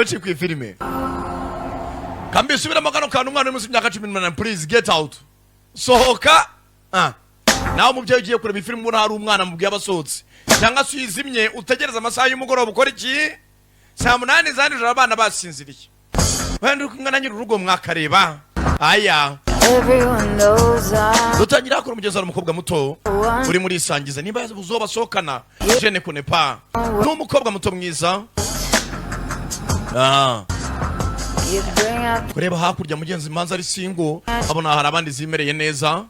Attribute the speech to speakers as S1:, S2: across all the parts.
S1: Ku ifilime kambisubiramo kano kantu, umwana uri munsi y'imyaka 18, please get out, sohoka. Ah. Nawe umubyeyi ugiye kureba ifilime ubona hari umwana, mubwiye abasohotse, cyangwa se uyizimye, utegereze amasaha y'umugoroba. Ukora iki? Saa 8 za nijoro abana basinziriye, wenda uri kumwe na nyiri urugo mwakareba aya.
S2: Everyone knows I'm
S1: Dutangira hakora umugezi, hari umukobwa muto uri muri isangiza, niba uzo basohokana, je ne connais pas. Ni umukobwa muto mwiza. Ah.
S2: You bring up
S1: Kureba hakurya, mugenzi, manza ari single, abona hari abandi zimereye neza.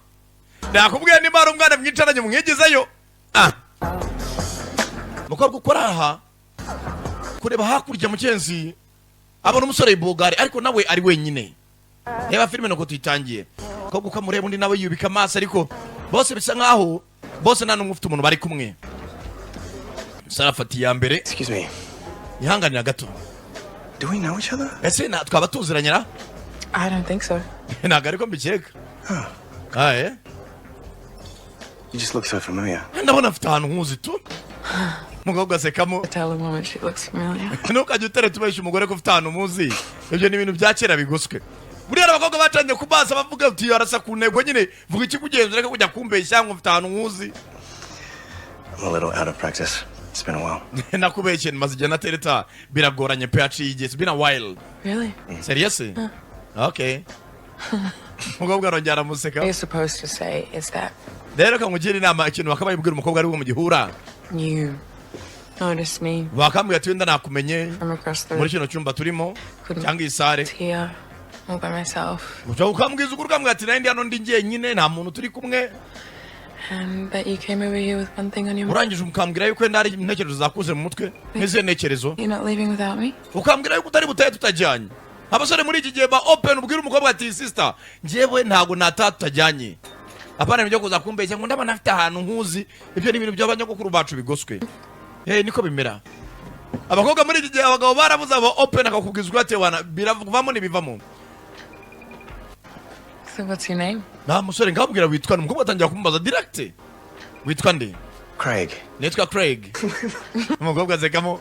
S1: Nakubwiye, niba hari umwana mwicaranye mwigizeyo. Ah, umukobwa ukora aha, kureba hakurya, mugenzi, abona umusore bogari, ariko nawe ari wenyine. Reba filime nuko tuyitangiye, umukobwa ukamureba, undi nawe yubika amaso, ariko bose bisa nkaho bose nta n'umwe ufite umuntu bari kumwe. Umusore afata iya mbere.
S3: Excuse me.
S1: Ihanganira gato.
S3: Do we know each other?
S1: Ese twaba tuziranye ra?
S4: I don't think so.
S1: Ntabwo ariko mbikeka. Ah, eh?
S3: You just look so familiar.
S1: Ndabona afite ahantu nkuzi tu. Umukobwa asekamo.
S4: Tell a woman she looks familiar.
S1: Ntukajye utereta ubeshya umugore ko ufite ahantu muzi, ibyo ni ibintu bya kera bigoswe. Buriya abakobwa bacanye ku maso bavuga uti arasa ku ntego nyine, vuga ikikugenza, ureke kujya kumbeshya ngo mfite ahantu nkuzi.
S3: I'm a little out of practice. It's been a while.
S1: Nakubeshye, maze igihe natereta, biragoranye pe, haciye igihe. It's been a while.
S4: Really?
S1: Serious? Okay. Umukobwa arongera aramuseka.
S4: What you're supposed to say is that
S1: Rero kangugira inama, ikintu bakabaye ubwira umukobwa ari bwo mugihura,
S4: you noticed me
S1: bakambwira ati wenda nakumenye
S4: from across the
S1: muri kino cyumba turimo cyangwa iyi salle
S4: here all by myself
S1: ushobora ukambwiza ukuri, ukambwira ati nari ndi hano ndi njyenyine, nta muntu turi kumwe,
S4: and that you came over here with one thing on your mind.
S1: Urangije ukambwira yuko wenda hari intekerezo zakuze mu mutwe. Nk'izihe ntekerezo?
S4: You're not leaving without me?
S1: Ukambwira yuko utari butahe tutajyanye. Abasore muri iki gihe ba open, ubwira umukobwa ati sister, njyewe ntabwo nataha tutajyanye. Apana ibyo kuza kumbeshya ngo ndabona afite ahantu nkuzi, ibyo ni ibintu by'abanyogokuru bacu bigoswe. Eh, niko bimera. Abakobwa muri iki gihe, abagabo barabuze aba open, akakubwiza ukuri ati wana biravamo n'ibivamo.
S4: So what's your name?
S1: Nta musore ngabwira witwa nde? Umukobwa atangira kumubaza direct, witwa nde?
S3: Craig.
S1: Nitwa Craig. Umukobwa azekamo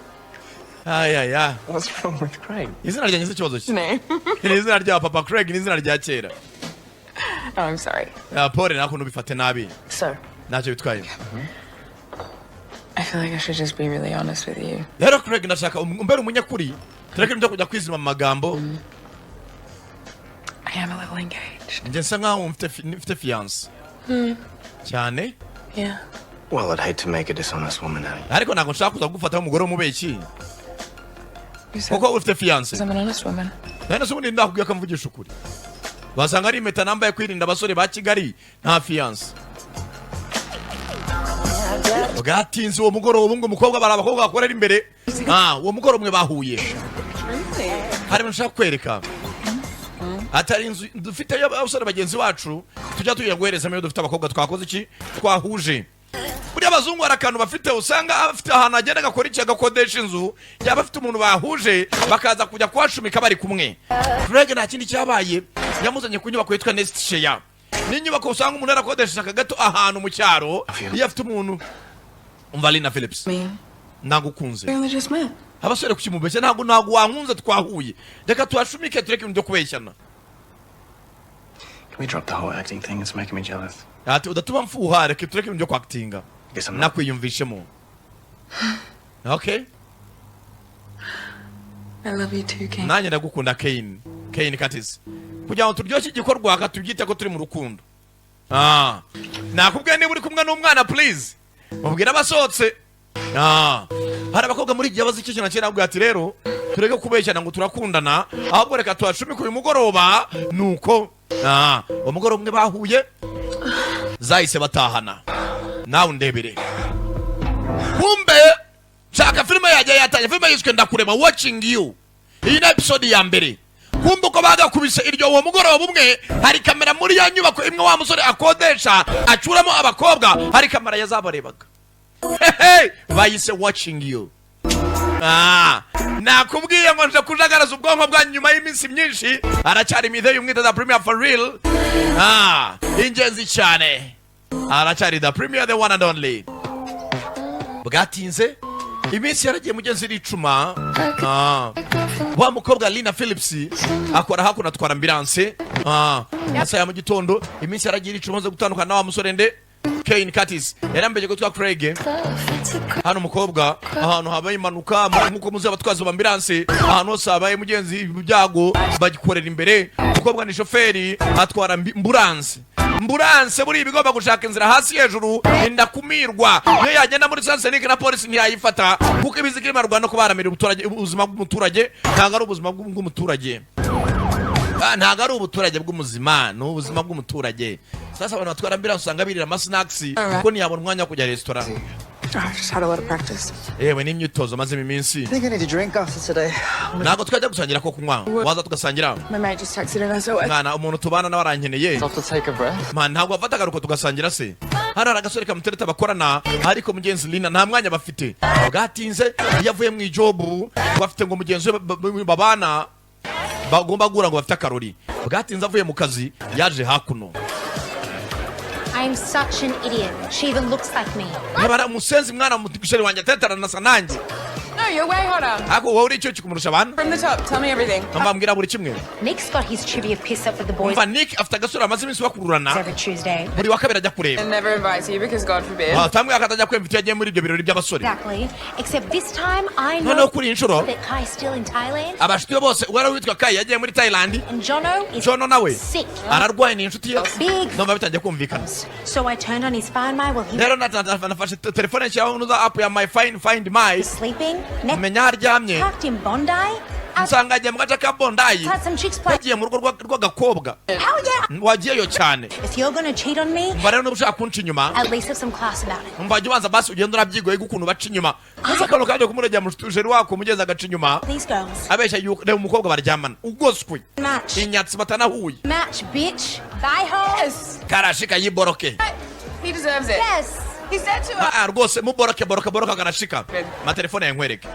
S1: ayaya.
S3: What's wrong with Craig?
S1: Izina ryanjye si ikibazo cye.
S4: Name?
S1: Ni izina rya papa. Craig ni izina rya kera.
S4: Oh, I'm sorry.
S1: Ya, Paul, nta bifate nabi.
S4: So,
S1: Ntacyo bitwaye.
S4: I feel like I should just be really honest with you.
S1: Rero Craig, ndashaka umbere umunyakuri, tureke ibyo kujya kwizima mu magambo.
S4: I am a little engaged.
S1: Njye nsa nkaho mfite fiancé cyane.
S4: Yeah.
S3: Well, I'd hate to make a dishonest woman out of you.
S1: Ariko ntabwo nshaka kuza kugufata nk'umugore w'umubeshyi
S4: You said
S1: kuko ufite fiancé.
S4: I'm an honest woman.
S1: None se ubundi ndakubwiye ko mvugisha ukuri, wasanga ari impeta nambaye kwirinda abasore ba Kigali. Nta fiancé. Bwatinze uwo mugoroba ngo umukobwa, bari abakobwa bakorera imbere. Ah, uwo mugoroba umwe bahuye, hari ibintu nshaka kwereka, atari inzu dufite abasore bagenzi bacu tujya tujya guherezamo iyo dufite abakobwa twakoze iki, twahuje. Buriya abazungu hari akantu bafite, usanga afite ahantu agenda agakora iki, agakodesha inzu, yaba afite umuntu bahuje bakaza kujya kuhashumika bari kumwe. Craig nta kindi cyabaye, yamuzanye ku nyubako yitwa Nest Share. Ni inyubako usanga umuntu yarakodesheje aka gato ahantu mu cyaro iyo afite umuntu. Umva, Lina Phillips.
S4: Me.
S1: Nagukunze.
S4: We only just met.
S1: Abasore kukimubeshya, ntabwo wankunze, twahuye, reka tuhashumike, tureke ibintu byo kubeshyana.
S3: Can we drop the whole acting thing? It's making me jealous.
S1: Ati udatuma mfuha, reka tureke ibintu byo kwakitinga.
S3: Guess I'm not.
S1: Nakwiyumvishemo, okay.
S4: I love you too, Kane.
S1: Nanjye ndagukunda, Kane, Kane Curtis. Kugira ngo turyoshye igikorwa, tubyite ko turi mu rukundo. Ah, nakubwiye, niba uri kumwe n'umwana, please mubwire abasohotse. Ah, hari abakobwa muri iki gihe bazi icyo kintu kera, nabwo ati rero tureke kubeshyana ngo turakundana, ahubwo reka tuhacumike uyu mugoroba. Nuko ah, uwo mugoroba umwe bahuye, zahise batahana. Nawe undebere, kumbe shaka filime yajya yatangiye. Filime yiswe Ndakureba, Watching You. Iyi ni episode ya mbere. Kumbe uko bagakubise iryo uwo mugoroba umwe, hari kamera muri ya nyubako imwe wa musore akodesha acuramo abakobwa, hari kamera yazabarebaga. Hehe, bayise Watching You. Ah, nakubwiye ngo nje kujagaraza ubwonko bwanyu nyuma y'iminsi myinshi. Aracyari midhe umwita The Premier for real. Ah, ingenzi cyane, aracyari The Premier, the one and only. Bwatinze. Iminsi yaragiye, mugenzi, iricuma. Wa mukobwa Lina Phillips akora hakuno, atwara ambulance. Masaha ya mu gitondo, iminsi yaragiye iricuma, amaze gutandukana na wa musore nde, Kane Curtis, yari yambaye witwa Craig. Hano umukobwa, ahantu habaye impanuka, nk'uko muzi abatwazi ba ambulance, ahantu hose habaye, mugenzi, ibyago bagikorera imbere. Umukobwa ni shoferi, atwara ambulance. Ambulance buriya iba igomba gushaka inzira hasi hejuru, indakumirwa. Iyo yagenda muri sens unique na polisi ntiyayifata, kuko ibiziga irimo no kubaramira ubuzima bw'umuturage. Ntabwo ari ubuzima bw'umuturage. Ntabwo ari ubuturage bw'umuzima, ni ubuzima bw'umuturage. Sasa abantu batwara ambulance usanga birira amasnacks, kuko ntiyabona umwanya wo kujya resitora.
S4: Oh, I've just had a lot of practice.
S1: Yewe, n'imyitozo mazemo iminsi.
S3: I think I need a drink after today.
S1: Ntabwo twajya gusangira ko kunywa? Waza tugasangira?
S4: My mate just texted an SOS.
S1: Mwana, umuntu tubana nawe arankeneye.
S3: Off to take a breath.
S1: Man, ntabwo wafata agaruko tugasangira se? Hano hari agasore kamutereta bakorana, ariko mugenzi Lina nta mwanya bafite, bwatinze. Iyo avuye mu ijob bafite ngo mugenzi we babana bagomba guhura ngo bafite akarori. Bwatinze, avuye mu kazi yaje hakuno.
S5: I'm such an idiot. She even looks like me.
S1: Niba ari umusenzi, mwana musheri wanjye ateretana nasa nanjye.
S4: No, you're way hotter.
S1: Ariko wowe uri icyo kumurusha abantu.
S4: From the top, tell me everything.
S1: Mbambwira buri kimwe.
S5: Nick's got his trivia piss up with the boys
S1: Umva, Nick afite agasore amaze iminsi bakururana.
S5: every Tuesday.
S1: Buri wa kabiri ajya kureba.
S4: And never invites you because God forbid.
S1: Tamwe akatajya kwemva iyo yagiye muri ibyo birori by'abasore.
S5: Exactly. Except this time I know
S1: Noneho kuri iyi nshuro
S5: that Kai's still in Thailand
S1: abashuti be bose, uwari witwa Kai yagiye muri Thailand.
S5: and Jono is
S1: Jono nawe
S5: sick.
S1: ararwaye, ni inshuti ye.
S5: Big.
S1: Numva bitangiye kumvikana.
S5: So I turned on his Find My while he
S1: Rero nafashe telefone, nshyiraho nuza app ya my find find my
S5: was sleeping. Next
S1: menya aho aryamye.
S5: parked in Bondi.
S1: Nsanga agiye mu gace ka Bondi.
S5: Outside some chicks play.
S1: Yagiye mu rugo rw'agakobwa.
S5: Hell yeah!
S1: Wagiyeyo cyane.
S5: If you're gonna cheat on me,
S1: Umva rero, niba ushaka kunca inyuma,
S5: at least have some class about it.
S1: umva, jya ubanza basi ugenda urabyigoye ukuntu baca inyuma. Uzi akantu kaje kumuregera musheri wako, umugezi agaca inyuma.
S5: These girls.
S1: Abeshya yuko reba umukobwa baryamana ugoswe.
S5: Match.
S1: Inyatsi batanahuye.
S5: Match, bitch. Bye, ho.
S4: Yes.
S1: Karashika yiboroke.
S4: He deserves it.
S5: Yes.
S4: He said to us.
S1: Ah, rwose muboroke, boroka, boroka, karashika amatelefone yankwereke.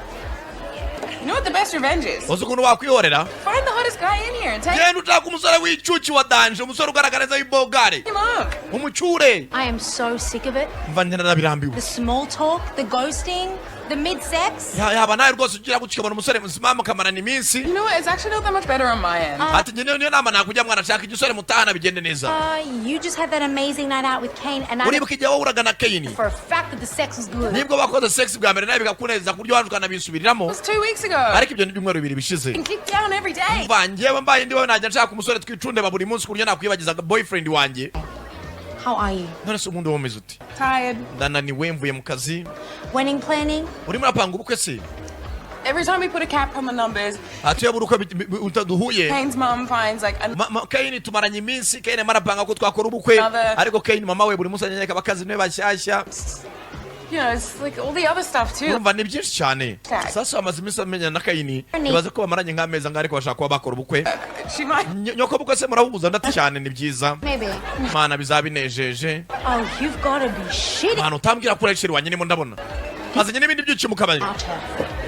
S4: You know what the best revenge is?
S1: Uzi ukuntu wakwihorera?
S4: Find the hottest guy in here and take
S1: Genda ushaka umusore w'icyuki wa danger, umusore ugaragara neza w'ibogare,
S4: him up.
S1: umucyure.
S5: I am so sick of it.
S1: Mva, narabirambiwe.
S5: The small talk, the ghosting, the mid sex.
S1: Yaba nawe rwose ugira gutya ukabona umusore muzima mukamarana iminsi.
S4: You know what? It's actually not that much better on my end.
S1: Ati njye niyo nama nakujya, mwana, shaka igisore mutahana bigende neza.
S5: You just had that amazing night out with Kane, and I know
S1: Uribuka igihe wahuraga na Kane?
S5: for a fact that the sex was good.
S1: Nibwo bakoze sex bwa mbere nawe bikakunezeza ku buryo waje ukanabisubiriramo.
S4: It was 2 weeks ago.
S1: Ariko ibyo ni ibyumweru 2 bishize.
S4: I dick down every day.
S1: Mva, njyewe mbaye ndi wowe najya nshaka umusore twicundeba buri munsi ku buryo nakwibagiza boyfriend wanjye.
S5: How are you?
S1: None se ubundi wowe umeze ute?
S4: Tired.
S1: Ndananiwe, mvuye mu kazi.
S5: Wedding planning?
S1: Urimo urapanga ubukwe se?
S4: Every time we put a cap on the numbers,
S1: Ati iyo buri uko duhuye,
S4: Kane's mum finds like
S1: Kane tumaranye iminsi, Kane arimo arapanga ko twakora ubukwe.
S4: Another-
S1: Ariko Kane mama we buri munsi anyereka abakazi niwe bashyashya.
S4: It's like all the other stuff too.
S1: Urumva ni byinshi cyane.
S4: Tag.
S1: Sasa bamaze iminsi bamenyana na Kane, ibaze ko bamaranye nk'amezi angahe, ariko bashaka kuba bakora ubukwe.
S4: She might.
S1: Nyoko bukwe se murahuza? Ndati cyane, ni byiza.
S5: Maybe.
S1: Mana, bizaba binejeje.
S5: Oh, you've got to be shitting.
S1: Mana, utambwira ko urayisheri wanjye ndimo ndabona azanye n'ibindi byinshi mu kabari.
S5: Out her.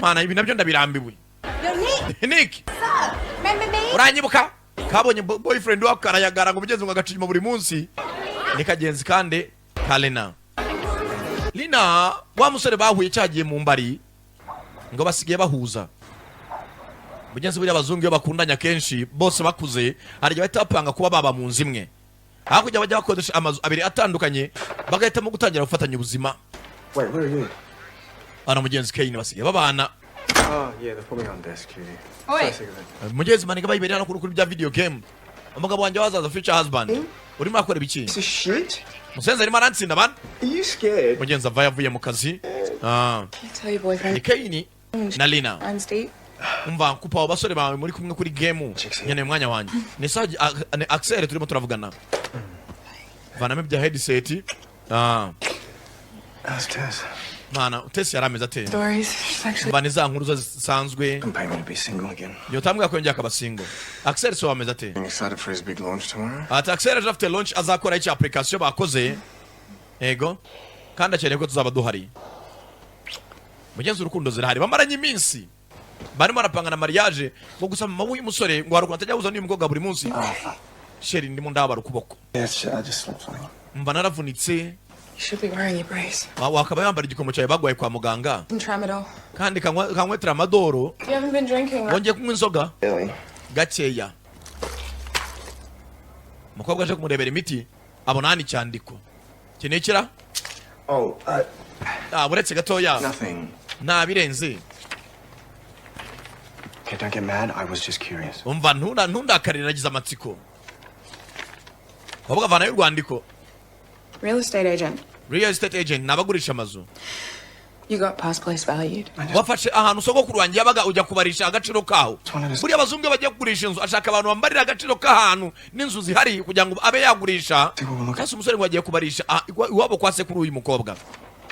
S1: Mana, ibi nabyo ndabirambiwe.
S5: Yo, Nick,
S1: Nick.
S5: what's up? Remember me?
S1: Uranyibuka? Kabonye boyfriend wako karayagara ngo mugenzi ngo agaca inyuma buri munsi. Ni kagenzi kandi ka Lena. Lina, wa musore bahuye cyagiye mu mbari, ngo basigaye bahuza. Mugenzi, buriya abazungu iyo bakundanye akenshi bose bakuze, hari igihe bahita bapanga kuba baba mu nzu imwe, hakurya bajya bakodesha amazu abiri atandukanye, bagahitamo gutangira gufatanya ubuzima.
S3: Wait, where are you?
S1: Bana, mugenzi, Kane basigaye babana.
S3: Oh, yeah, they're probably on desk duty.
S4: Oi.
S3: So sick of it.
S1: Mugenzi, maniga bayibereye hano kuri bya video game. Umugabo wanjye wazaza, future husband, urimo akora ibiki?
S3: Piece of shit?
S1: Musenzi arimo arantsinda bana.
S3: Are you scared?
S1: Mugenzi ava yavuye mu kazi.
S4: Tell your boyfriend.
S1: Ni Kane na Lina.
S4: I'm Steve.
S1: Umva, kupa abo basore bawe muri kumwe kuri game, nkeneye umwanya wanjye. Ni sawa, ni Axel turimo turavugana. Vanamo ibya headset.
S3: How's Tess?
S1: Mana, Tess yari ameze ate?
S4: Stories. She's actually
S1: Umva, ni za nkuru zo zisanzwe.
S3: Don't pay me to be single again.
S1: Yotambwira ko yongeye akaba single. Axel so ameze ate?
S3: I'm excited for his big launch tomorrow.
S1: Ati Axel ejo afite launch azakora iki application bakoze, ego, kandi akeneye ko tuzaba duhari. Mugenzi, urukundo zirahari, bamaranye iminsi, barimo barapanga na mariage, ngo gusa mama w'uyu musore ngo hari ukuntu atajya ahuza n'uyu mukobwa buri munsi. Chéri, ndimo ndabara ukuboko.
S3: Yeah, I just slept funny.
S1: Mva, naravunitse.
S4: You should be wearing your brace.
S1: Wakaba yambara igikomo cyawe bagwaye kwa muganga.
S4: Some tramadol.
S1: Kandi kanywe tramadol.
S4: You haven't been drinking, right?
S1: Wongeye kunywa inzoga?
S3: Billy.
S1: Gakeya. Umukobwa aje kumurebera imiti, abona hano icyandiko. Iki ni ikira?
S3: Oh,
S1: Ah, uretse gatoya.
S3: nothing.
S1: Nta birenze.
S3: Okay, don't get mad. I was just curious.
S1: Umva, ntundakarire, nagize amatsiko. Umukobwa avanayo urwandiko.
S4: Real estate agent.
S1: Real estate agent ni abagurisha amazu.
S4: You got past place valued.
S1: Wafashe ahantu sogokuru wanjye yabaga, ujya kubarisha agaciro kaho. Buriya abazungu iyo bagiye kugurisha inzu, ashaka abantu bambarira agaciro k'ahantu n'inzu zihari kugira ngo abe yagurisha. Sasa umusore ngo agiye kubarisha iwabo kwa sekuru uyu mukobwa.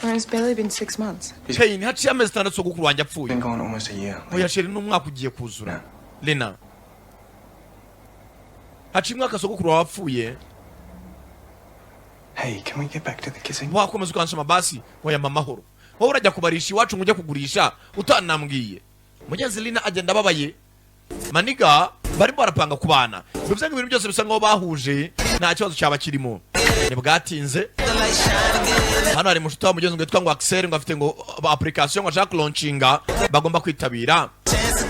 S4: Well, it's barely been 6 months.
S1: Hey, haciye amezi 6 sogokuru wanjye apfuye.
S3: Been gone almost a year.
S1: Oya chérie, n'umwaka ugiye kuzura. Lena, haciye umwaka sogokuru wawe apfuye.
S3: Hey, can we get back to the kissing?
S1: Wakomeza ukansoma basi. Oya, mama, amahoro. Wowe urajya kubarisha iwacu ngo ujye kugurisha utanambwiye. Mugenzi Lina agenda ababaye. Maniga barimo barapanga ku bana, bivuze ngo ibintu byose bisa nkaho bahuje, nta kibazo cyaba kirimo. Ntibwatinze, hano hari mushuti wa mugenzi ngo yitwa ngo Axel, ngo afite ngo application ngo ashaka kulaunchinga bagomba kwitabira,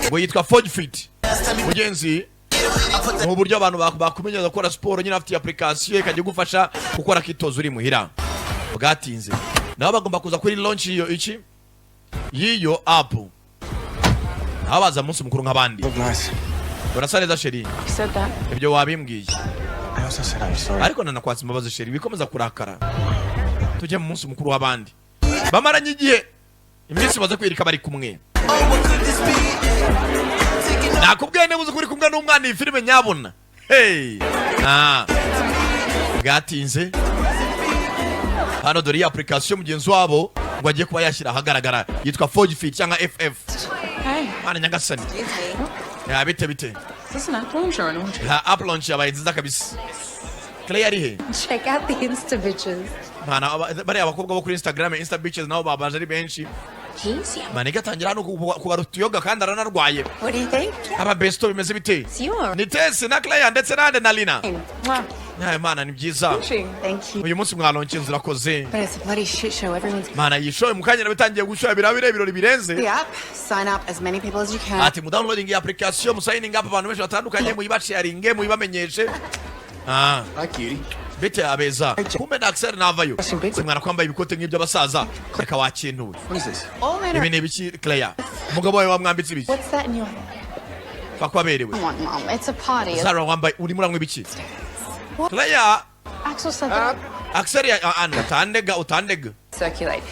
S1: ngo yitwa Forge Fit. Mugenzi, ni uburyo abantu bakumenyereza gukora siporo nyine, afite application ikajya igufasha gukora akitozo uri muhira. Bwatinze, nabo bagomba kuza kuri launch y'iyo iki, y'iyo app. Nabo baza mu munsi mukuru nk'abandi.
S3: Look nice.
S1: Urasa neza, chérie.
S4: You said that.
S1: Ibyo wabimbwiye.
S3: I also said I'm sorry.
S1: Ariko nanakwatsa imbabazi, chérie. Bikomeza kurakara, tujye mu munsi mukuru w'abandi. Bamaranye igihe, iminsi baza kwirika bari kumwe. Nakubwiye, niba uzi ko uri kumwe n'umwana, iyi filime nyabuna. Hey, bwatinze, hano dore iyi application mugenzi wabo ngo agiye kuba yashyira ahagaragara, yitwa Forge Fit cyangwa FF.
S4: Hey,
S1: Mwana nyagasani ya, bite bite?
S4: is this an app launch or an orgy?
S1: Ha, app launch yabaye nziza kabisa. Clay ari he?
S5: Check out the Insta bitches.
S1: Mwana, bariya abakobwa bo kuri Instagram, Insta bitches, nabo babaje ari benshi.
S5: Jeez, yeah.
S1: Maniga atangira hano kubara utuyoga kandi aranarwaye.
S5: What do you think?
S1: Aba besto, bimeze bite?
S5: It's yours.
S1: Ni Tesi na Clay ndetse nande na Lina.
S4: Mwah.
S1: Nyayo mana, ni byiza.
S5: Thank you.
S1: Uyu munsi mwalonke inzu, urakoze.
S5: But it's a bloody shit show. Everyone's
S1: Mana, yishoye mu kanya bitangiye gushoya, birabire ibirori birenze.
S6: The app, sign up as many people as you can.
S1: Ati mudownloading iyi application, musigning up abantu benshi batandukanye, muyibasharinge, muyibamenyeshe.
S3: Hi, cutie.
S1: Bite abeza? Kumbe na Axel navayo. Mwana, kwambaye ibikote nk'iby'abasaza, reka wakintuwe.
S3: What is this?
S6: All men
S1: Ibi
S6: are
S1: ni ibiki, Claire? Umugabo wawe wamwambitse ibiki?
S5: What's that in your
S1: Pfa aberewe.
S6: Come on, Mom. It's a party.
S1: Zara, wambaye, urimo uranywa ibiki, Claire?
S5: Axel said that.
S1: Axel ya utandega, utandega.
S4: Circulate.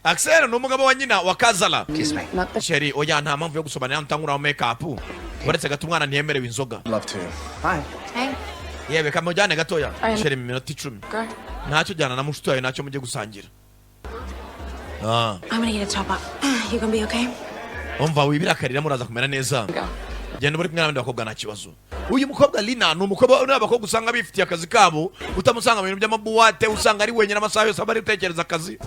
S1: Axel ni umugabo wa nyina wa Kazala.
S3: Kiss me.
S4: Not the
S1: Chérie, oya, nta mpamvu yo gusomana, ntanguraho make up. Uretse gato, umwana ntiyemerewe inzoga.
S3: Love to. Hi.
S5: Hey.
S1: Yewe, kamujyane gatoya.
S4: Aya.
S1: Chérie, mu minota 10.
S4: Go.
S1: Ntacyo, jyana na mushuti wawe, ntacyo, mujye gusangira.
S5: I'm gonna get a top up. You gonna be okay?
S1: Umva, wibirakarira, muraza kumera neza.
S4: Go.
S1: Genda uri kumwe n'abandi bakobwa, nta kibazo. Uyu mukobwa Lina ni umukobwa, ni abakobwa usanga bifitiye akazi kabo, utamusanga mu bintu by'amabuwate, usanga ari wenyine amasaha yose, aba ari gutekereza akazi.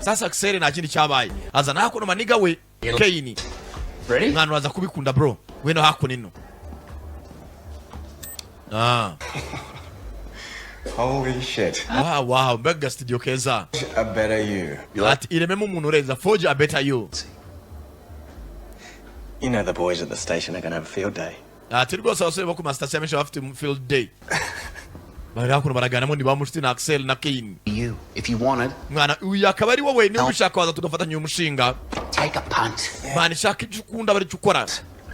S1: Sasa Axel nta kindi cyabaye, azana hakuno maniga we Kane.
S3: Ready?
S1: Mwana, uraza kubikunda bro, weno hakuno ino.
S3: Holy shit.
S1: Wow, mbega studio keza!
S3: A better you.
S1: Ati irememo umuntu urenza, forge a better you.
S3: You know the boys at the station are gonna have a field day.
S1: Ati rwose abasore bo ku masitasiyo menshi baba bafite field day. Bari hakuno baraganamo, ni ba mushuti na Axel na Kane.
S7: You, if you want it,
S1: Mwana, uyu akaba ari wowe, niba ubishaka waza tugafatanya uyu mushinga.
S7: take a punt.
S1: Mwana, ishaka ibyo ukunda, bari icyo ukora.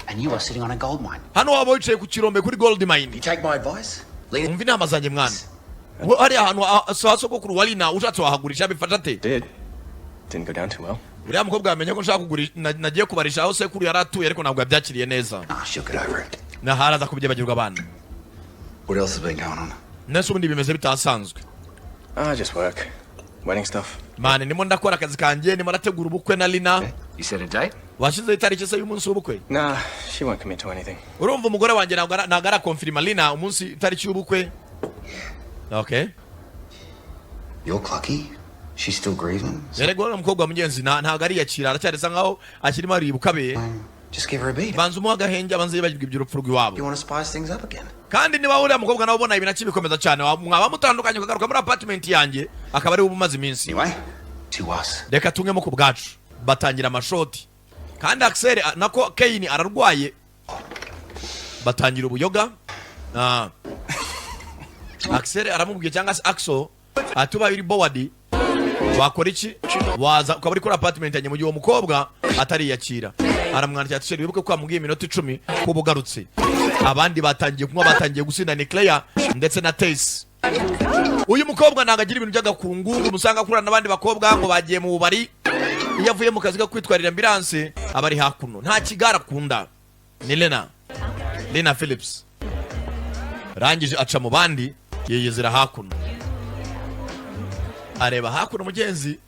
S7: And you are sitting on a gold mine.
S1: Hano waba wicaye ku kirombe, kuri gold mine.
S7: You take my advice? Leave
S1: Umva inama zanjye, mwana. Hariya hantu sa sogokuru wa Lina, ushatse wahagurisha, bifasha ate?
S3: Did. Didn't go down too well.
S1: Uriya mukobwa yamenye ko nshaka kugurisha, nagiye kubarisha aho sekuru yari atuye, ariko ntabwo yabyakiriye neza.
S7: Ah, she'll get over it.
S1: Naharaza kubyibagirwa abana.
S7: What else has been going on?
S1: Nese ubundi bimeze bitasanzwe?
S3: Ah, just work. Wedding stuff.
S1: Mani, ndimo ndakora akazi kanjye, ndimo ndategura ubukwe na Lina.
S7: You set a date?
S1: Washyizeho itariki se y'umunsi w'ubukwe?
S3: Nah, she won't commit to anything.
S1: Urumva, umugore wanjye ntabwo arakonfirima Lina umunsi, itariki y'ubukwe. Okay.
S7: You're clucky. She's still grieving.
S1: Rero uriya mukobwa wa mugenzi ntabwo ariyakira, aracyarisa nkaho akirimo aribuka be.
S7: Just give her a beat.
S1: Banza umuhe agahenge, abanza yibagirwa iby'urupfu rw'iwabo.
S7: You want to spice things up again?
S1: Kandi niba uriya mukobwa nawe ubona ibintu akibikomeza cyane, mwaba mutandukanye, ukagaruka muri apartment yanjye, akaba ari we umaze iminsi.
S7: Anyway, to us.
S1: Reka tunywemo ku bwacu. Batangira amashoti, kandi Axel nako Kane ararwaye. Batangira ubuyoga. Axel aramubwiye, cyangwa se Axel, ati ubaye uri bored wakora iki? Waza ukaba uri kuri apartment yanjye mu gihe uwo mukobwa atariyakira. Aramwandikira ati: "Chéri, wibuke ko wamubwiye iminota 10 kuba ugarutse." Abandi batangiye kunywa, batangiye gusinda, ni Claire ndetse na Tess. Uyu mukobwa ntabwo agira ibintu by'agakungu, umusanga akurana n'abandi bakobwa ngo bagiye mu bubari. Iyo avuye mu kazi ko kwitwarira ambulance aba ari hakuno, nta kigare akunda. Ni Lena, Lena Phillips. Rangije aca mu bandi, yiyizira hakuno, areba hakuno. Mugenzi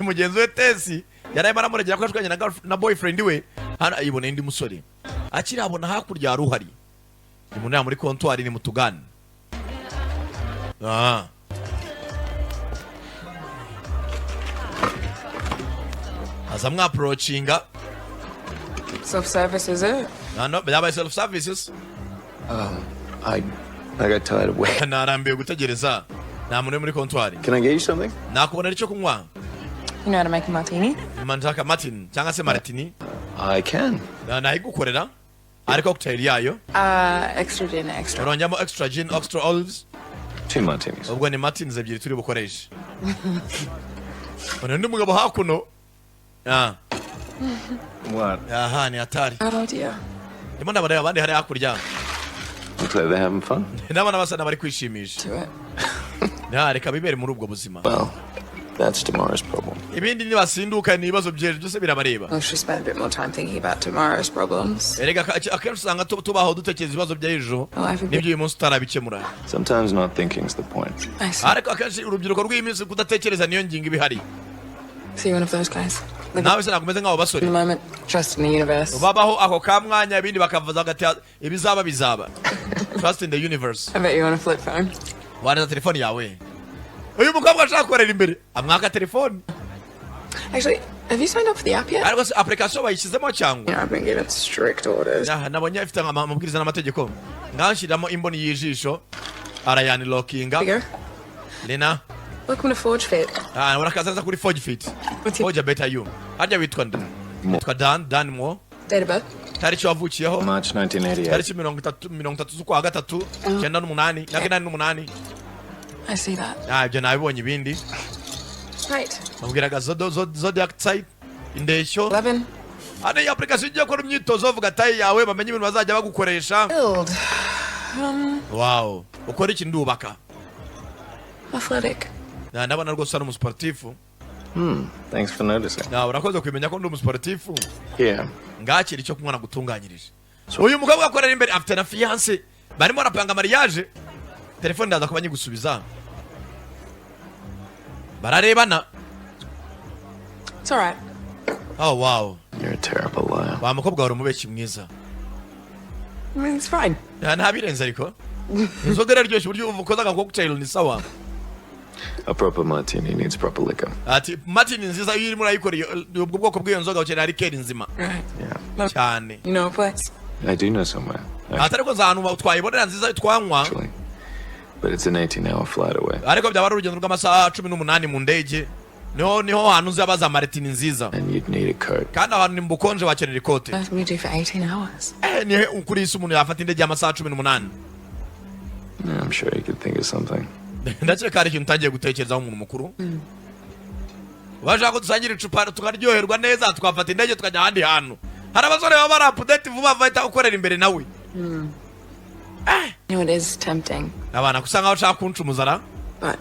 S1: we Tesi yari arimo aramuregera ko yashwanye na boyfriend we. Hano ayibona undi musore akirabona hakurya hari uhari, ni mu nama muri comptoir, ni mu tugane. Aza mwapproachinga.
S4: Self service, is it?
S1: Hano byabaye self services.
S3: I got tired of waiting.
S1: Narambiwe gutegereza, nta muntu uri muri comptoir.
S3: Can I get you something?
S1: Nakubonera icyo kunywa?
S4: You know how to make a martini?
S1: Nshaka martini cyangwa se martini.
S3: I can.
S1: Nayigukorera, ariko cocktail yayo.
S4: Extra gin, extra.
S1: Urongeramo extra gin, extra olives.
S3: Two martinis.
S1: Ubwo ni martinis ebyiri turi bukoreshe. None undi mugabo hakuno.
S3: What?
S1: Aha ni hatari.
S4: Oh dear.
S1: Ndimo ndabareba abandi hari hakurya.
S3: Looks like they're having fun.
S1: Ndabona basa n'abari kwishimisha.
S4: To it.
S1: Reka bibere muri ubwo buzima.
S3: Well, that's tomorrow's problem.
S1: Ibindi nibasinduka ni ibibazo by'ejo, byose birabareba.
S4: Well, she spent a bit more time thinking about tomorrow's problems.
S1: Erega akenshi usanga tubaho dutekereza ibibazo by'ejo
S4: Oh, I forget.
S1: n'ibyo uyu munsi utarabikemura.
S3: Sometimes not thinking's the point.
S4: I see.
S1: Ariko akenshi urubyiruko rw'iyi minsi, kudatekereza niyo ngingo iba ihari.
S4: See one of those guys. Live
S1: Nawe se ntabwo umeze nk'abo basore?
S4: in the moment, trust in the universe.
S1: Babaho ako ka mwanya, ibindi bakavuza hagati, ibizaba bizaba, trust in the universe.
S4: I bet you want a flip phone.
S1: Waneza telefoni yawe. Uyu mukobwa ashaka gukorera imbere, amwaka telefoni.
S4: Actually, have you signed up for the app yet?
S1: Ariko se application bayishyizemo cyangwa?
S4: You know, I've been given strict orders.
S1: Ah, nabonye ifite amabwiriza n'amategeko. Nganshyiramo imboni y'ijisho, arayanlockinga.
S4: Here we go.
S1: Lena.
S4: Welcome to Forge Fit.
S1: Ah, urakaza neza kuri Forge Fit.
S4: What's your
S1: Forge Better You. Harya witwa nde? Witwa Dan, Dan Mo.
S4: date of birth?
S1: Tariki wavukiyeho?
S3: March 1988.
S1: Tariki 30, 30 z'ukwa gatatu, 98, 88.
S4: I see that.
S1: Ah, ibyo nabibonye ibindi.
S4: Right.
S1: Babwiraga zodiac type, indeshyo.
S4: 11.
S1: Hano iyi application igiye gukora imyitozo, bavuga taille yawe, bamenye ibintu bazajya bagukoresha.
S4: Build.
S1: Wow, ukora iki? Ndubaka.
S4: Athletic.
S1: Ndabona rwose ari umusportifu.
S3: Thanks for noticing.
S1: Urakoze kumenya ko ndi umusportifu.
S3: Yeah.
S1: Ngakira icyo kunywa nagutunganyirije. Uyu mukobwa akorera imbere, afite na fiancé, barimo barapanga mariage. Telefone ndaza kuba nyigusubiza. Bararebana.
S4: It's alright.
S1: Oh wow.
S3: You're a terrible liar.
S1: Wa mukobwa, wari umubeshyi mwiza.
S4: I mean, it's fine.
S1: Nta birenze, ariko inzoga iraryoshye, uburyo ukoze aga cocktail ni sawa.
S3: A proper martini needs proper liquor.
S1: Ati martini nziza, iyo urimo urayikora ubwo bwoko bw'iyo nzoga, ukenera liqueur nzima.
S4: Right.
S3: Yeah.
S1: Cyane.
S4: You know a place?
S3: I do know somewhere,
S1: Ati ariko nzi ahantu twayibonera nziza twanywa.
S3: actually. But it's an 18-hour flight away.
S1: Ariko byaba ari urugendo rw'amasaha 18 mu ndege. Niho hantu uzi abaza martini nziza.
S3: And you'd need a coat.
S1: Kandi ahantu ni mu bukonje, wakenera ikote.
S4: What can we do for 18 hours?
S1: Nihe kuri isi umuntu yafata indege y'amasaha 18?
S3: Yeah, I'm sure you could think of something.
S1: Ndakeka hari ikintu utangiye gutekerezaho, umuntu mukuru. Bashaka ko dusangira icupa tukaryoherwa neza, twafata indege tukajya ahandi hantu. Hari abasore baba bari update vuba, bahita gukorera imbere nawe.
S4: You know, it is tempting,
S1: Abana gusa nkaho ushaka kuncumuza ra.
S4: but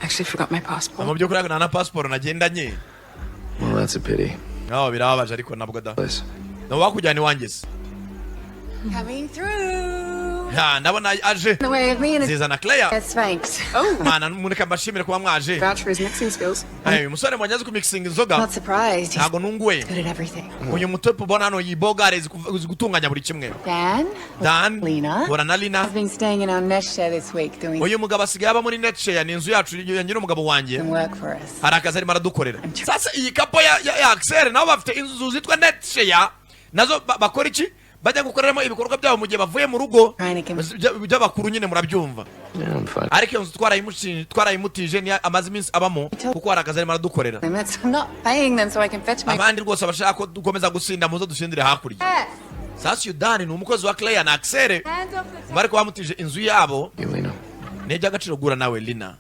S4: I actually forgot my passport.
S1: Mu by'ukuri nta na pasiporo nagendanye.
S3: Well, that's a pity.
S1: Aho birababaje, ariko nabwo da.
S3: Place.
S1: No wakujyana iwanjye se?
S6: Coming through.
S1: Ya, ndabona aje.
S6: The way of me and
S1: Zizana Claire.
S6: Yes, thanks.
S1: Mana, mureka mbashimire kuba mwaje.
S4: Vouch for his mixing skills.
S1: Uyu musore mbonye azi kumixinga inzoga.
S6: Not surprised. He's
S1: Ntabwo nunguwe.
S6: good at everything.
S1: Uyu mutope ubona hano yibogare uzi gutunganya buri kimwe.
S6: Dan,
S1: Dan.
S6: Lena.
S1: Hora na Lina.
S6: Has been staying in our nest share this week doing
S1: Uyu mugabo asigaye aba muri netshare, ni inzu yacu ya nyiri umugabo wanjye.
S6: some work for us.
S1: Hari akazi arimo aradukorera. Sasa iyi couple ya Axel nabo bafite inzu zitwa netshare, nazo bakora iki? Bajya gukoreramo ibikorwa byabo mu gihe bavuye mu rugo.
S6: Trying to
S1: By'abakuru nyine, murabyumva.
S3: Yeah, I'm fine.
S1: Ariko iyo nzu twarayimutije, niyo amaze iminsi abamo, kuko hari akazi arimo aradukorera.
S6: Limits. I'm not paying them so I can fetch my.
S1: Abandi rwose bashaka ko dukomeza gusinda, muzo dusindire hakurya. Sasa uyu Dani ni umukozi wa Claire na Axel, bari bamutije inzu yabo.
S3: You, Lena.
S1: Ni iby'agaciro guhura nawe, Lina.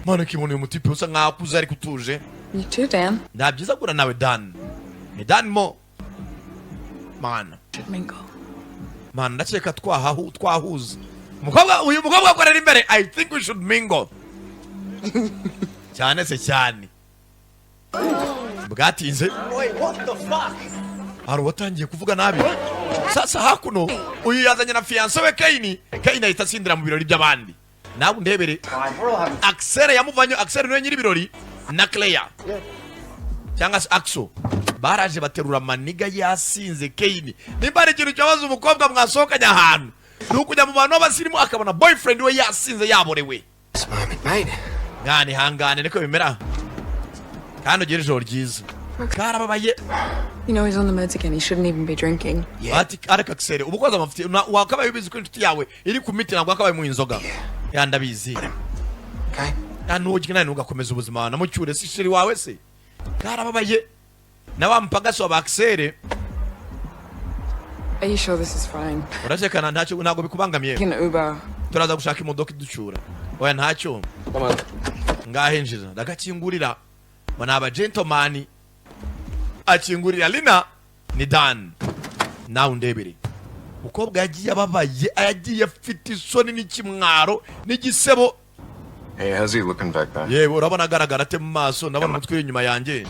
S1: Mana, kibona uyu mutipe usa nkaho akuze ariko utuje.
S4: You too, Dan.
S1: Nta byiza guhura nawe, Dan. Ni Dan mo mana.
S4: Should mingle.
S1: Mana, ndakeka twahuza. Umukobwa, uyu mukobwa akorera imbere. I think we should mingle cyane se cyane. Bwatinze hari uwatangiye kuvuga nabi. Sasa hakuno uyu yazanye na fiancé we Kayini. Kayini ahita asindira mu birori by'abandi. Nawe undebere Axel yamuvanye. Axel niwe nyiri ibirori na Claire cyangwa se Axo. Baraje baterura maniga yasinze. Kayini, nimba hari ikintu cyabaza umukobwa mwasohokanye ahantu, ni ukujya mu bantu b'abasirimu akabona boyfriend we yasinze, yaborewe.
S3: This moment, mate.
S1: Mwana, ihangane, niko bimera, kandi ugire ijoro ryiza. Karababaye.
S4: You know he's on the meds again. He shouldn't even be drinking.
S1: Ati ariko Axel, uba ukoze amafuti. Wakabaye ubizi ko inshuti yawe iri ku miti, ntabwo wakabaye mu inzoga. Ya, ndabizi.
S3: Okay?
S1: Ya, ntugire nawe ntugakomeza ubuzima namucyure, si chéri wawe se? Karababaye na wa mupagasi wa Axel.
S4: Are you sure this is fine?
S1: Urakekana ntacyo, ntabwo bikubangamiye?
S4: Can Uber.
S1: Turaza gushaka imodoka iducyura. Oya, ntacyo.
S3: Come on.
S1: Ngahe njira ndagakingurira ngo ni aba gentleman. Akingurira Lina ni Dan. Nawe undebere, umukobwa yagiye ababaye, yagiye afite isoni n'ikimwaro n'igisebo.
S8: Hey, how's he looking back there?
S1: Yewe, urabona agaragara ate mu maso? Ndabona umutwe uri inyuma yanjye.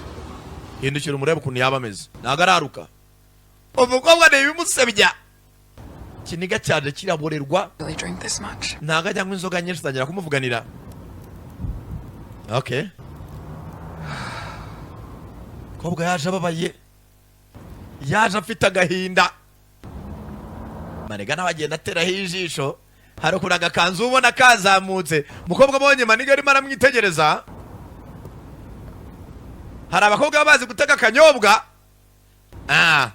S1: Hindukira umurebe ukuntu yaba ameze. Ntabwo araruka. Umukobwa ni ibimusebya, ikiniga cyaje kiraborerwa.
S4: Really drink this much.
S1: Ntabwo ajya anywa inzoga nyinshi, atangira kumuvuganira. Okay, umukobwa yaje ababaye, yaje afite agahinda. Maniga nawe agenda ateraho ijisho. Hari ukuntu agakanzu ubona kazamutse, umukobwa abonye maniga arimo aramwitegereza. Hari abakobwa baba bazi gutega akanyobwa. Ah,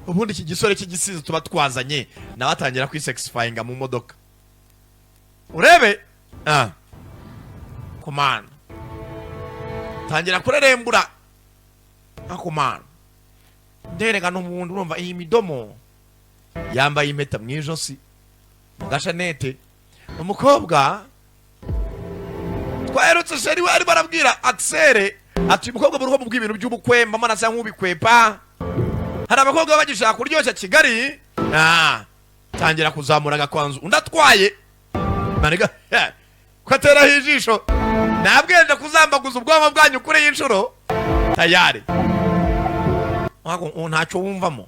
S1: ubundi iki gisore cy'igisizi tuba twazanye nawe atangira kwisexifyinga mu modoka, urebe. Ah, kumana tangira kurerembura akumana nderekana umuntu. Urumva iyi midomo, yambaye impeta mu ijosi, mu gashanete. Umukobwa twaherutse chéri we arimo arabwira Axel ati: "Umukobwa mu rugo mubwira ibintu by'ubukwe, mbamo nasa nk'ubikwepa." Hari abakobwa baba bagishaka kuryoshya Kigali. Ah, tangira kuzamura agakwanzu, undi atwaye maniga ko ateraho ijisho. Nabwenda kuzambaguza ubwonko bwanyu kuri iyi nshuro tayari. Wako, ntacyo wumvamo.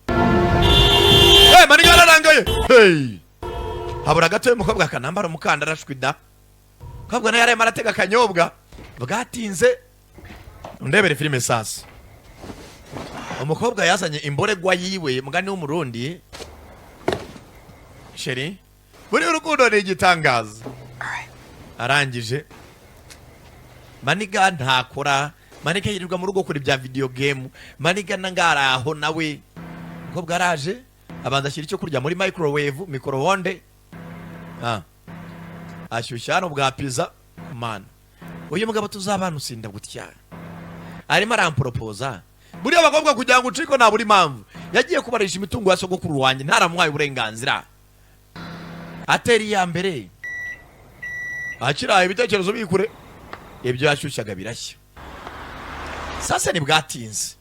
S1: Hey, maniga yararangaye. Hey, habura gato y'umukobwa akanambara umukandara ashwida. Umukobwa nawe yararimo aratega akanyobwa. Bwatinze, undebere filime. Sasa umukobwa yazanye imboregwa yiwe, mugani w'Umurundi. Chéri, buri urukundo ni igitangaza. Arangije maniga ntakora, maniga yirirwa mu rugo kuri bya video game. Maniga nangaraho nawe. Umukobwa araje, abanza ashyira icyo kurya muri microwave, micro-onde. Ah, ashyushya hano bwa pizza. Mana, uyu mugabo tuzabana usinda gutya, arimo aramporopoza. Buriya abakobwa kugira ngo ucike nta buri mpamvu. Yagiye kubarisha imitungo ya sogokuru wanjye ntaramuhaye uburenganzira, atera iya mbere akiraye ibitekerezo bikure, ibyo yashyushyaga birashya. Sasa ntibwatinze,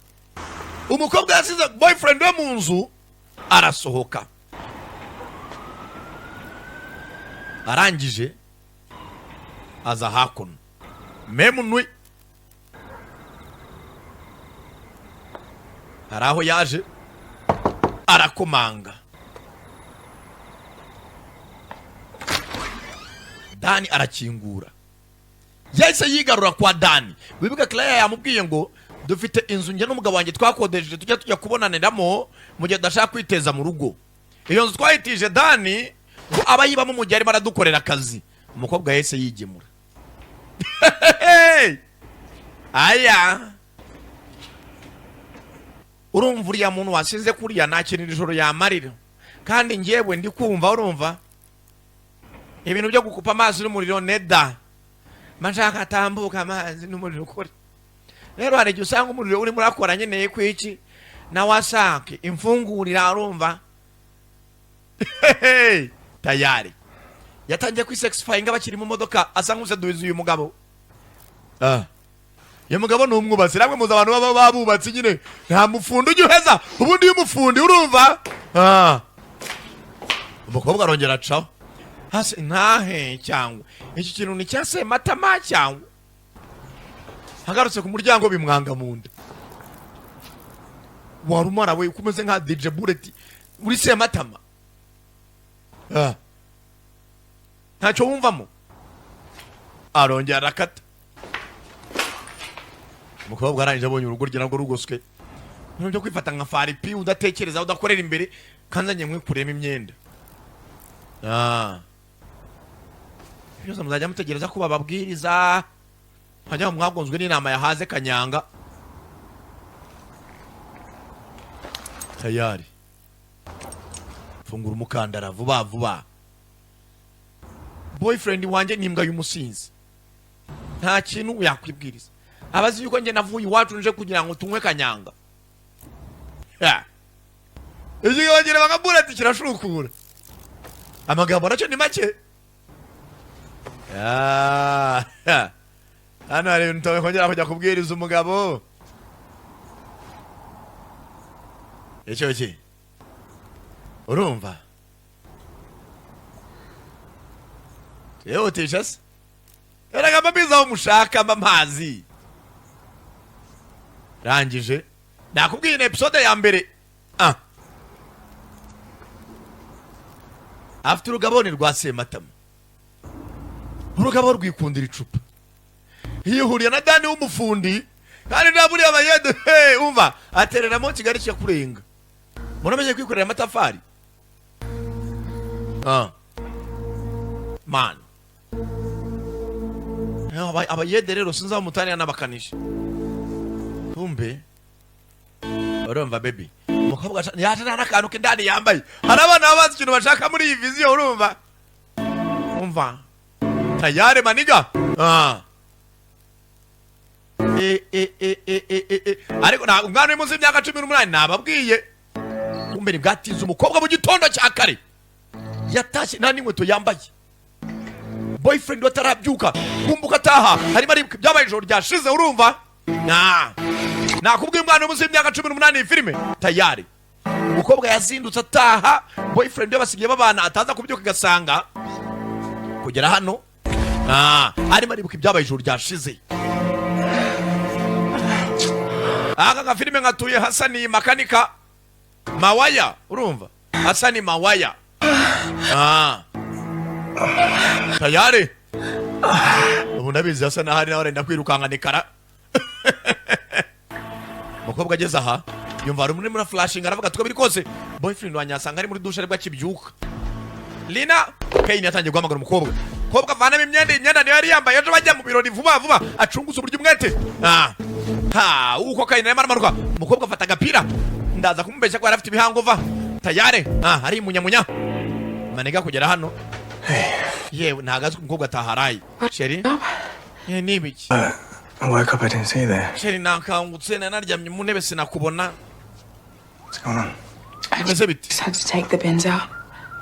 S1: umukobwa yasize boyfriend we mu nzu, arasohoka. Arangije aza hakuno memunwi. Hari aho yaje arakomanga. Dani arakingura. Yahise yigarura kwa Dani. Wibuka Claire yamubwiye ngo dufite inzu njye n'umugabo wanjye twakodesheje, tujya kubonaniramo mu gihe tudashaka kwiteza mu rugo. Iyo nzu twayitije Dani ngo aba yibamo mu gihe arimo aradukorera akazi. Umukobwa yahise yigemura. Aya, Urumva, uriya muntu wasinze kuriya nta kintu iri joro yamarira, kandi njyewe ndi kumva, urumva, ibintu byo gukupa amazi n'umuriro neda mba nshaka atambuka amazi n'umuriro ukore. Rero hari igihe usanga umuriro urimo urakora, nkeneye ku iki na wasake imfungurira. Urumva, hehe, tayari yatangiye kwisexifyinga bakiri mu modoka, asa nk'useduza uyu mugabo. Uyu mugabo ni umwubatsi. Namwe muzi abantu baba babubatsi nyine, nta mufundi ujya uheza ubundi. Iyo umufundi, urumva. Umukobwa arongera acaho hasi ntahe, cyangwa iki kintu ni cya Sematama, cyangwa agarutse ku muryango bimwanga mu nda. Warumara we uko umeze nka DJ Bullet uri Sematama. Ntacyo wumvamo. Arongera arakata. Umukobwa arangije abonye urugo rye narwo rugoswe, ibintu byo kwifata nka faripi, udatekereza, udakorera imbere, kandi nkwikuremo imyenda. Byose muzajya mutegereza ko bababwiriza, hajya mwagonzwe n'inama yahaze kanyanga. Tayari fungura umukandara vuba vuba. Boyfriend wanjye ni imbwa y'umusinzi, nta kintu yakwibwiriza. Abazi yuko njye navuye iwacu nje kugira ngo tunywe kanyanga. Ikigabo bakabwira ati kirashukura, amagambo nacyo ni make. Ya. Hano hari ibintu utakongera kujya kubwiriza umugabo. Icyo ki urumva twihutisha se? Erega mba aho mushaka, mba mpazi. Rangije nakubwiye ni episode ya mbere. Afite urugabone rwa Sematama, urugabo rwikundira icupa. Yihuriye na Dani w'umufundi, kandi nta buriya bayede. Hey, umva, atereramo Kigali kikakurenga. Muramenye kwikorera amatafari. Man. Abayede rero sinzi aho mutanira n'abakanishi. Kumbe urumva, baby, umukobwa yaje nta n'akantu k'indani yambaye. Hari abana baba bazi ikintu bashaka muri iyi vision. Urumva, umva, tayari maniga. E, e, e, e, e, e, e. Ariko ntabwo umwana uri munsi y'imyaka 18 nababwiye. Kumbe ntibwatinze, umukobwa mu gitondo cya kare yatashye nta n'inkweto yambaye, boyfriend we atarabyuka. Kumbuka ataha harimo aribuka ibyabaye ijoro ryashize. Urumva, nakubwiye umwana uri munsi y'imyaka 18. Iyi filime tayari umukobwa yazindutse ataha, boyfriend we basigaye babana, ataza kubyuka agasanga kugera hano. Arimo aribuka ibyabaye ijoro ryashize. Aka gafilime nkatuye Hasani makanika Mawaya. Urumva, Hasani Mawaya. Tayari ubu ndabizi hasa n'ahari nawe arenda kwirukanka nikara. Umukobwa ageze aha yumva hari umuntu urimo flashinga, aravuga ati: "Uko biri kose boyfriend wanjye asanga ari muri dushe aribwo akibyuka." Lina Kane yatangiye guhamagara umukobwa. Umukobwa avanamo imyenda, imyenda niyo yari yambaye ejo bajya mu birori. Vuba vuba acunguza uburyo umwete. Ha, uko Kane arimo aramanuka, umukobwa afata agapira. Ndaza kumubeshya ko yari afite ibihango va tayare. Ari munyamunya maniga kugera hano. Yewe, ntabwo azi ko umukobwa ataharaye. Chérie, ni ibiki?
S3: I woke up, I didn't see you there.
S1: Chérie, nakangutse nari naryamye mu ntebe, sinakubona.
S3: What's going on?
S1: Bimeze bite?
S4: Just had to take the bins out.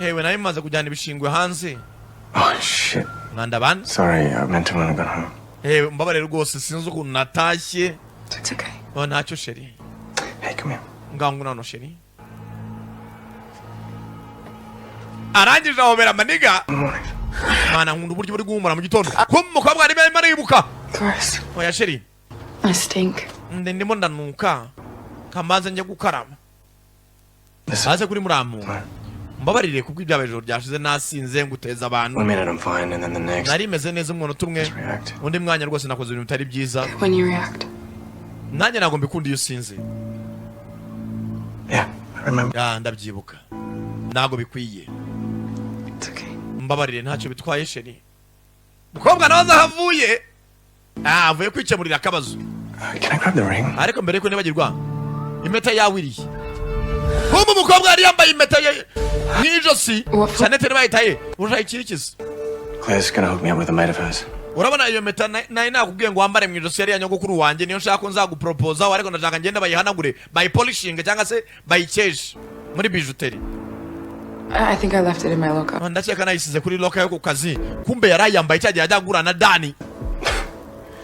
S1: Yewe, nawe maze kujyana ibishingwe hanze.
S3: Oh, shit.
S1: Mwanda bana.
S3: Sorry, I meant to when I got home.
S1: Yewe, mbabarire rwose, sinzi ukuntu natashye.
S4: It's okay.
S1: Oh, ntacyo chérie.
S3: Hey, come here.
S1: Ngangu nano chérie. Arangije ahobera maniga.
S3: Good morning.
S1: Mwana, nkunda uburyo buri guhumura mu gitondo. Kumbe umukobwa arimo aribuka.
S4: Gross.
S1: Oya chérie.
S4: I stink.
S1: Ndimo ndanuka, kamanze njya gukaraba.
S3: Listen,
S1: aze kuri muramu, mbabarire kubwo ibyabaye ijoro ryashize, nasinze nguteza abantu.
S3: 1 minute I'm fine, and then the next.
S1: Nari meze neza umuntu umwe,
S3: React.
S1: undi mwanya rwose nakoze ibintu bitari byiza.
S4: When you react.
S1: Nanjye ntabwo mbikunda iyo usinze.
S3: Yeah, I remember.
S1: Ya, ndabyibuka, ntabwo bikwiye.
S4: It's okay.
S1: Mbabarire, ntacyo bitwaye chérie. Mukobwa nawe aza aho avuye. Avuye kwikemurira akabazo.
S3: Can I grab the ring?
S1: Ariko mbere yuko nibagirwa, Impeta yawe irihe? Kumbe umukobwa yari yambaye impeta ye mu ijosi. Chaînette ntibayitaye. Urashaka ikirikiza?
S3: Claire's gonna hook me up with a mate of hers.
S1: Urabona iyo mpeta nari nakubwiye ngo wambare mu ijosi, yari iya nyogokuru wanjye. Niyo nshaka ko nzaguporopoza, ariko ndashaka ngende bayihanagure, bayipolishinge cyangwa se bayikeshe muri bijouterie.
S4: I think I left it in my locker.
S1: Ah, ndakeka nayisize kuri locker yo ku kazi. Kumbe yari ayambaye cya gihe ajya guhura na Dani.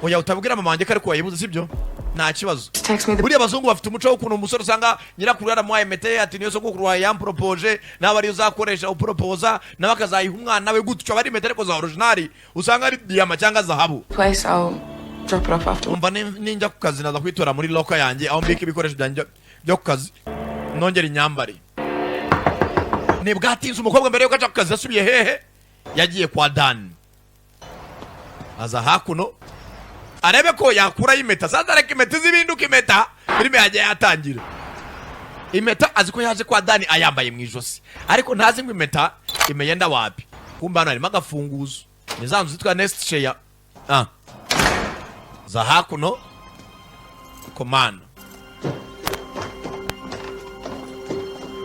S1: Oya, utabwira mama wanjye ko ariko wayibuze, sibyo? Nta kibazo.
S4: Just text me the
S1: Buriya abazungu bafite umuco w'ukuntu umusore usanga nyirakuru yaramuhaye impeta ye, ati niyo sogokuru wawe yamporopoje, nawe ariyo uzakoresha uporopoza, nawe akazayiha umwana we gutyo. Aba ari impeta ariko za original, usanga ari diyama cyangwa zahabu.
S4: place. I'll drop it off after.
S1: Umva, ninjya ku kazi naza kwitora muri locker yanjye aho mbika ibikoresho byanjye byo ku kazi, nongera inyambare. Ntibwatinze, umukobwa mbere yuko aja ku kazi yasubiye hehe? Yagiye kwa Dani. Aza hakuno arebe ko yakurayo impeta. Sasa reka impeta izibinduka impeta. Filime yagiye yatangira. Impeta azi ko yaje kwa Dani ayambaye mu ijosi, ariko ntazi ngo impeta imeyenda wapi. Kumbe hano harimo agafunguzo, ni za nzu zitwa nest share. Ah, za hakuno komana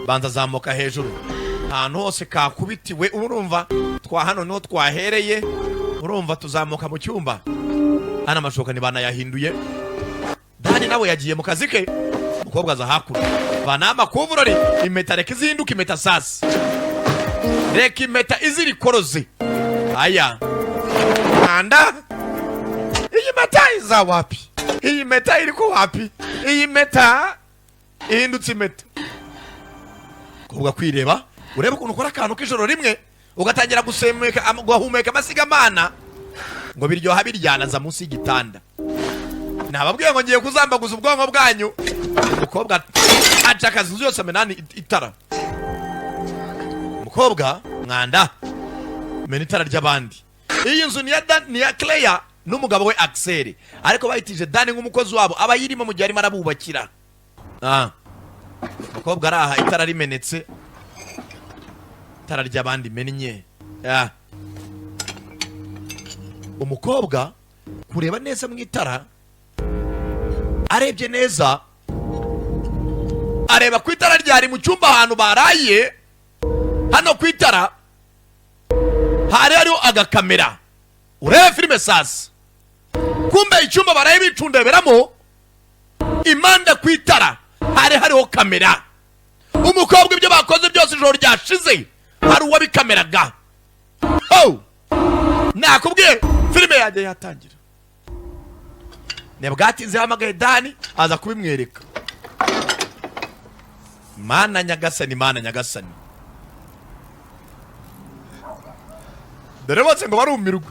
S1: banza zamuka hejuru ahantu hose kakubitiwe. Urumva twa hano niho twahereye. Urumva tuzamuka mu cyumba hano, amashuka ntibanayahinduye. Dani nawe yagiye mu kazi ke. Umukobwa aza hakuno, vanaho amakuvurori. Impeta reka izinduke impeta. Sasa reka impeta izirikoroze. Aya kanda, iyi mpeta iza wapi? Iyi mpeta iri ko wapi? Iyi mpeta ihindutse impeta. Umukobwa kwireba, urebe ukuntu ukora akantu k'ijoro rimwe ugatangira gusemeka ugahumeka amasigamana ngo biryoha biryana. Za munsi y'igitanda, nababwiye ngo ngiye kuzambaguza ubwonko bwanyu. Umukobwa aca akazi inzu yose, amenani itara. Umukobwa mwanda mena itara ry'abandi. Iyi nzu ni iya ni iya Claire n'umugabo we Axel, ariko bayitije Dani nk'umukozi wabo, aba ayirimo mu gihe arimo arabubakira. Ah. Umukobwa araha, itara rimenetse, itara ry'abandi mennye. Ah. Umukobwa kureba neza mu itara, arebye neza, areba ku itara ryari mu cyumba ahantu baraye. Hano ku itara hari hariho agakamera. Urebe filime sasa. Kumbe icyumba baraye bicundeberamo, impande ku itara hari hariho kamera. Umukobwa ibyo bakoze byose ijoro ryashize hari uwabikameraga. Oh! Nakubwiye, filime yanjye yatangira. Ntibwatinze yahamagaye Dani, aza kubimwereka. Mana nyagasani, mana nyagasani, dore bose ngo barumirwa.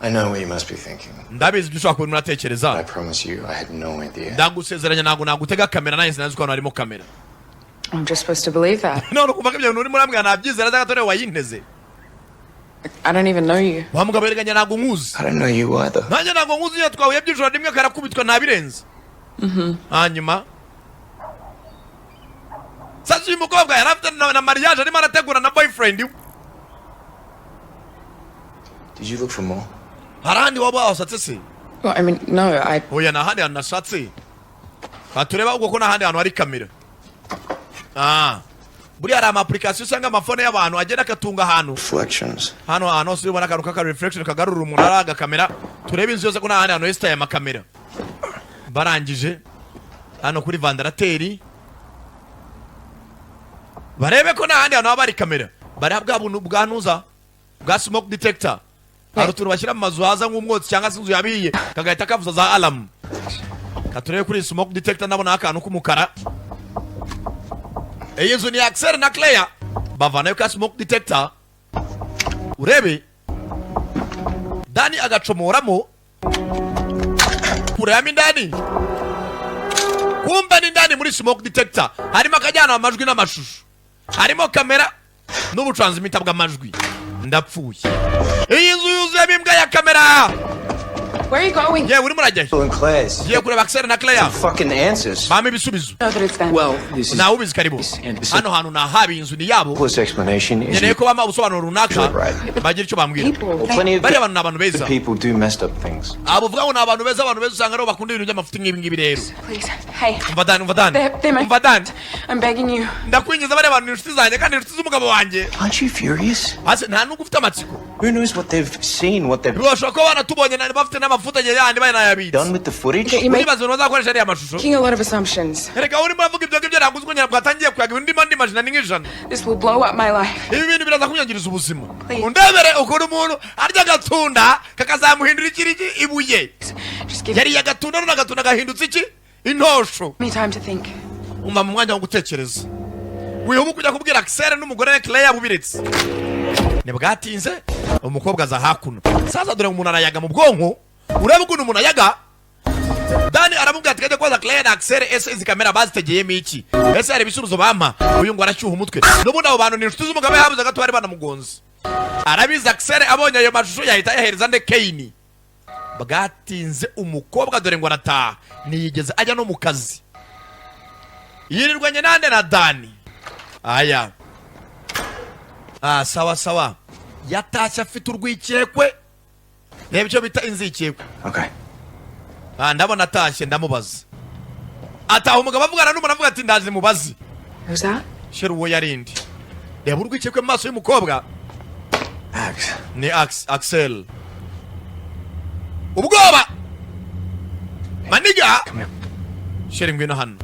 S8: I know what you must be thinking.
S1: Ndabizi ibyo ushobora kuba urimo uratekereza.
S8: I promise you, I had no idea.
S1: Ndagusezeranya, ntabwo nagutega kamera. Nanjye sinazi ko hano harimo kamera.
S4: I'm just supposed to believe that.
S1: None ukumva ko ibyo bintu urimo urambwira nabyizera cyangwa atari wowe wayinteze?
S4: I don't even know you.
S1: Wa mugabo yeriganya, ntabwo nkuzi.
S7: I don't know you either.
S1: Nanjye ntabwo nkuzi. Iyo twahuye by'ijoro rimwe karakubitwa, ntabirenze. Hanyuma sasa uyu mukobwa yari afite na mariage arimo arategura na boyfriend we.
S7: Did you look for more?
S1: Hari ahandi waba wasatse se?
S4: Well, I mean, no, I.
S1: Oya, nta handi hantu nashatse. Tureba ubwo ko nta handi hantu hari kamera. Ah, buriya hari ama application usanga amafone y'abantu agenda akatunga ahantu.
S7: Reflections.
S1: Hano ahantu hose ubona akantu k'aka reflection kagarura umuntu ari agakamera. Turebe inzu yose ko nta handi hantu hesitaye amakamera. Barangije hano kuri ventilateur, barebe ko nta handi hantu haba hari kamera. Bareba bwa buntu bwa ntuza bwa smoke detector. Hari utuntu bashyira mu mazu, haza nk'umwotsi cyangwa se inzu yabiye kagahita kavuza za alarm. Katurebe kuri smoke detector, ndabona akantu k'umukara. Iyi nzu ni Axel na Claire. Bavanayo ka smoke detector, urebe Dani agacomoramo kureyamo indani. Kumbe ni indani muri smoke detector harimo akajyana amajwi n'amashusho, harimo kamera n'ubutransmitter bw'amajwi. Ndapfuye, iyi nzu yuzuyemo imbwa ya kamera.
S4: Where are you going?
S1: Yewe, urimo urajya he?
S7: And Claire's.
S1: Ngiye kureba Axel na Claire.
S7: Fucking answers.
S1: Bampa ibisubizo.
S4: Know that it's them.
S3: Well, this is
S1: Ntawe ubizi. Karibu hano hantu, nahabi inzu ni yabo.
S7: Simplest explanation is
S1: Nkeneye ko bampa ubusobanuro runaka,
S7: Right.
S1: bagira icyo bambwira.
S4: People.
S7: Well, plenty of
S1: Bariya bantu ni abantu beza.
S7: people do messed up things.
S1: Abo uvuga ngo ni abantu beza, abantu beza usanga aribo bakunda ibintu by'amafuti nk'ibi ngibi rero.
S4: Please. Hey.
S1: Umva Dani, umva Dani.
S4: They're my.
S1: Umva Dani.
S4: I'm begging you.
S1: Ndakwinjiza, bariya bantu ni inshuti zanjye kandi inshuti z'umugabo wanjye.
S7: Aren't you furious?
S1: Hasi nta nubwo ufite amatsiko?
S7: Who knows what they've seen, what they've
S1: Bashobora kuba banatubonye bafite n'amafuta yandi banayabitse.
S7: done with the footage?
S4: Okay, you make
S1: Uribaza ibintu bazakoresha ariya mashusho?
S4: making a lot of assumptions.
S1: Erega urimo uravuga ibyo ngibyo, ntabwo uzi ko nyina bwatangiye kuyaga ibintu ndimo ndimajina ni nk'ijana.
S4: This will blow up my life.
S1: Ibi bintu biraza kunyangiriza ubuzima.
S4: Please.
S1: Undebere ukuntu umuntu arya agatunda kakazamuhindura ikiriki ibuye.
S4: Just give
S1: Yariye agatunda none agatunda gahindutse iki? Intosho.
S4: me time to think.
S1: Umva mu mwanya wo gutekereza, wihuba kujya kubwira Axel n'umugore we Claire bubiretse. Ntibwatinze umukobwa aza hakuno. Sasa dore umuntu arayaga mu bwonko, urebe ukuntu umuntu ayaga. Dani aramubwira ati kajya kubaza Claire na Axel, ese izi kamera bazitegeyemo iki? Ese hari ibisubizo bampa? Uyu ngo arashyuha umutwe. N'ubundi abo bantu ni inshuti z'umugabo, yabuze gato bari banamugonze. Arabizi Axel abonye ayo mashusho yahita yahereza nde? Kane. Bwatinze umukobwa dore ngo arataha, ntiyigeze ajya no mu kazi, yirirwanye nande? Na Dani. Aya, ah, sawa sawa. Yatashye afite urwikekwe, reba icyo bita inzikekwe.
S3: Okay.
S1: Ah, ndabona atashye, ndamubaza. Ataha umugabo avugana n'umuntu, avuga ati ndaje mubazi.
S4: Who's that?
S1: Chéri, uwo yarindi. Reba urwikekwe mu maso y'umukobwa.
S3: Ax.
S1: Ni Axel. Ubwoba maniga.
S3: Come here.
S1: Chéri, ngwino hano.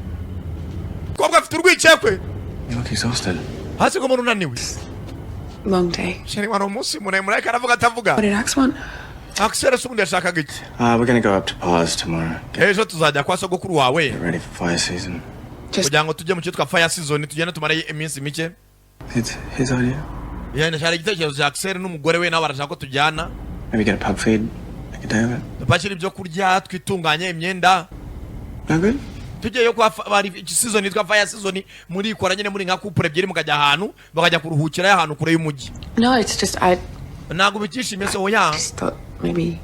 S1: Umukobwa afite urwikekwe.
S3: You look exhausted.
S1: Hasi ko umuntu unaniwe.
S4: Long day.
S1: Chéri, wari umunsi muremure. Ariko aravuga atavuga.
S4: What did Ax want?
S1: Axel se ubundi yashakaga iki?
S3: We're gonna go up to Pa's tomorrow. Get
S1: Ejo tuzajya kwa sogokuru wawe.
S3: ready for fire season.
S4: Just
S1: Kugira ngo tujye mu cyitwa fire season, tugende tumare iminsi mike.
S3: It's his idea.
S1: Yani cyari igitekerezo cya Axel n'umugore we, nawe barashaka ko tujyana.
S3: Maybe get a pub feed. Make a day of it.
S1: Dupakire ibyo kurya, twitunganye imyenda.
S3: No good?
S1: Tugiyeyo kwa bari season yitwa fire season, murikora nyine muri nka couple ebyiri, mukajya ahantu bakajya kuruhukira ahantu kure y'umujyi.
S4: No, it's just I
S1: Ntabwo bikishimiye se? Oya.
S4: just thought maybe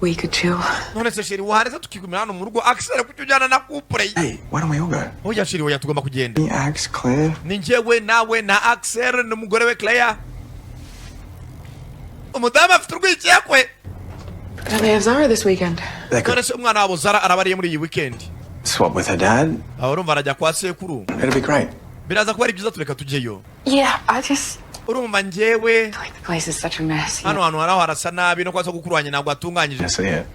S4: we could chill.
S1: None se chéri, wareze tukigumira hano mu rugo? Axel, kuki ujyana na couple ye?
S3: Hey, why don't we all go?
S1: Oya chéri, oya, tugomba kugenda.
S3: Me, Ax, Claire.
S1: Ni njyewe nawe na Axel n'umugore we Claire. Umudamu afite urwikekwe.
S4: Don't they have Zara this weekend?
S3: They could
S1: None se umwana wabo Zara arabariye muri iyi weekend?
S3: swap with her dad.
S1: Aho urumva arajya kwa sekuru.
S3: It'll be great.
S1: Biraza kuba ari byiza, tureka tujyeyo.
S4: Yeah, I just
S1: Urumva njyewe
S4: feel like the place is such a mess.
S1: hano hantu haraho harasa nabi, no kwa sogokuru wanjye ntabwo hatunganyije.
S3: I see it.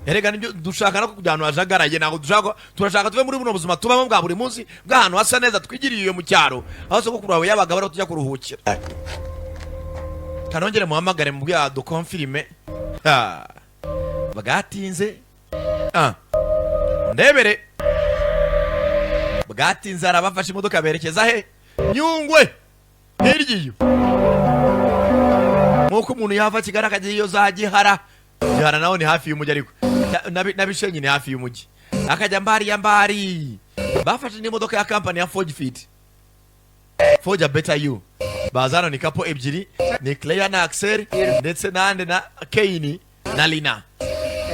S1: Erega nibyo dushaka no kujya ahantu hajagaraye. Ntabwo dushaka, turashaka tuve muri buno buzima tubamo bwa buri munsi bw'ahantu hasa neza, twigiriye iyo mu cyaro aho sogokuru wawe yabaga, bariho tujya kuruhukira. Kanongere muhamagare mu bwa dukonfirime. Ha. Bwatinze. Ah. Ndebere bwatinze, arabafashe imodoka berekeza he? Nyungwe hirya iyo. Nk'uko umuntu yava Kigali akajya iyo za Gihara, Gihara naho ni hafi y'umujyi, ariko na Bishenyi ni hafi y'umujyi, akajya mbari ya mbari. Bafashe n'imodoka ya kampani ya Forge Fit, Forge a Better You. Baza hano ni couple ebyiri, ni Claire na Axel ndetse nande na Kane na Lina.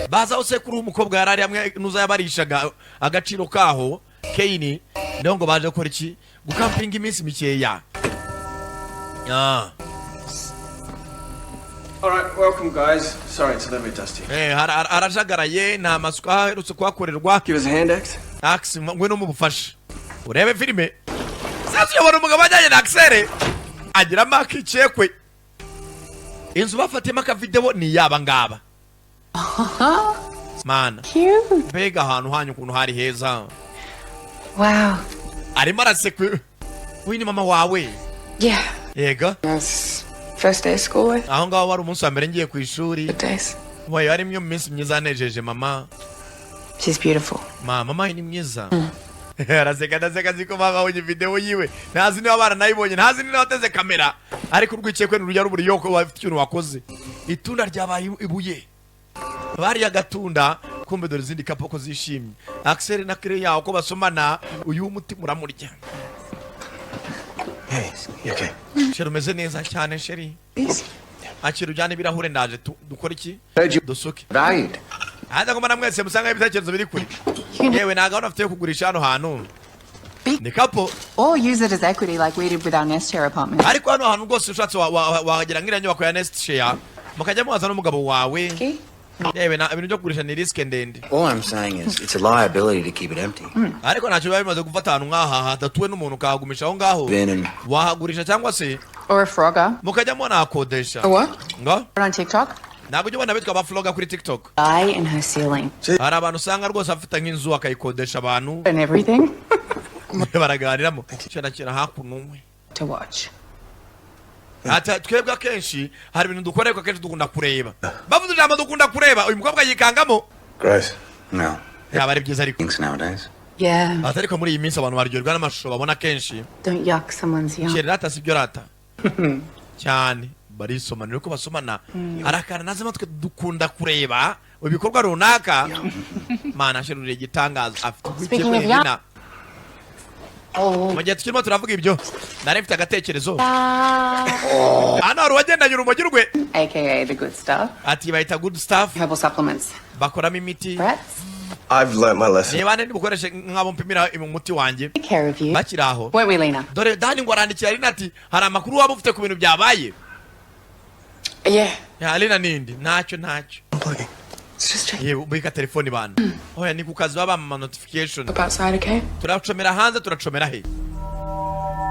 S1: Baza aho sekuru w'umukobwa yari ari hamwe n'uza yabarishaga agaciro kaho Kane, niho ngo baje gukora iki? Gukampinga iminsi mikeya. Ah.
S3: All right, welcome, guys. Sorry, it's a little bit dusty.
S1: Harajagaraye, nta masuku aherutse kuhakorerwa.
S3: Give us a hand, Ax.
S1: Ax, ngwino mubufashe urebe filime. Sasa uyobora umugabo ajyanye na Axel agiramo akikekwe. Inzu bafatiyemo akavideo ni iyaba ngaba. Mana, mbega ahantu hanyu ukuntu hari heza!
S4: Wow.
S1: Arimo araseka. Uyu ni mama wawe?
S4: Yeah.
S1: Yego.
S4: That's first day of school with
S1: Aho ngaho wari umunsi wa mbere ngiye ku ishuri.
S4: good days.
S1: Wayo ari imwe mu minsi myiza yanejeje mama.
S4: She's beautiful.
S1: Mama ni mwiza. Araseka, ndaseka azi ko mama abonye video yiwe, ntazi niba baranayibonye, ntazi niba wateze kamera, ariko urwikekwe ntirujya rubura iyo wafite ikintu wakoze. Itunda ryabaye ibuye, bariya agatunda. Kumbe dore izindi couple ko zishimye, Axel na Claire yaho ko basomana. Uyu w'umutima uramurya.
S3: Hey, you okay?
S1: Chéri, umeze neza cyane chéri.
S4: Please.
S1: Akira ujyane ibirahure, ndaje dukore iki?
S8: Heard you
S1: Dusuke.
S8: valued.
S1: Hanze ngo mwese musanga ibitekerezo biri kure. Yewe, nta gahunda afite yo kugurisha hano hantu, ni couple.
S6: Or use it as equity like we did with our Nest Share apartment.
S1: Ariko hano hantu rwose ushatse wahagera nk'iriya nyubako ya Nest Share, mukajya muhaza n'umugabo wawe. Yewe, na ibintu byo kugurisha ni risk ndende.
S7: All I'm saying is it's a liability to keep it empty.
S1: Ariko ntacyo biba bimaze gufata ahantu nk'aha hadatuwe n'umuntu ukahagumisha aho ngaho.
S7: Then and
S1: Wahagurisha cyangwa se
S6: Or a frogger.
S1: mukajya munahakodesha.
S4: A what?
S1: Ngo?
S6: On TikTok.
S1: Ntabwo ujya ubona bitwa abafloga kuri TikTok?
S6: Eye in her ceiling.
S1: Hari abantu usanga rwose afite nk'inzu akayikodesha abantu.
S6: And everything.
S1: Baraganiramo kera kera hakuno umwe.
S6: To watch.
S1: Ati twebwe akenshi hari ibintu dukora, ariko akenshi dukunda kureba. Bavuze ijambo "dukunda kureba", uyu mukobwa yikangamo.
S8: Gross.
S7: No.
S1: Yaba ari byiza ariko.
S7: Things nowadays.
S6: Yeah.
S1: Ati ariko muri iyi minsi abantu baryoherwa n'amashusho babona kenshi.
S6: Don't yuck someone's yum.
S1: Kera rata sibyo rata cyane barisomana, uko basomana arakana nazima. Twe dukunda kureba ibikorwa runaka. Mana asheruriye igitangaza afite
S6: Speaking of
S1: urwikekwe. Mu gihe tukirimo turavuga ibyo, nari mfite agatekerezo. Hano hari uwagendanye urumogi rwe.
S6: AKA the good stuff.
S1: Ati bayita good stuff.
S6: Herbal supplements.
S1: Bakoramo imiti.
S6: Brats.
S8: I've learnt my lesson.
S1: Niba nde bukoreshe nk'abo mpimira umuti wanjye.
S6: Take care of you.
S1: Bakiri aho,
S6: Won't we, Lena?
S1: dore Dani ngo arandikira Lina ati hari amakuru waba ufite ku bintu byabaye?
S4: Yeah.
S1: Ya Lina nindi ntacyo, ntacyo.
S3: Unplugging. It's just checking.
S1: Yewe, ubika telefoni bana. Oya, ni ku kazi, baba bampa notification.
S4: Up outside, okay?
S1: Turacomera hanze, turacomera he?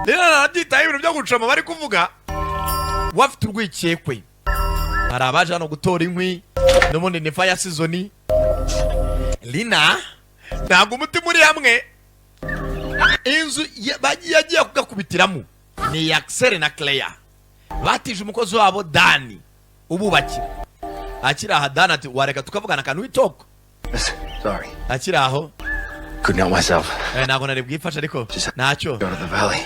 S1: Lina narabyitaye ibintu byo gucoma bari kuvuga, wafite urwikekwe. Hari abaje hano gutora inkwi, n'ubundi ni fire season. Lina ntabwo umutima uri hamwe. Inzu bagiye yagiye kugakubitiramo ni iya Axel na Claire, batije umukozi wabo Dani ububakira. Akiri aha, Dani ati wareka tukavugana akantu witoko.
S7: Sorry.
S1: Akiri aho.
S7: Couldn't help myself.
S1: Ntabwo nari bwifashe, ariko ntacyo.
S7: Go to the valley.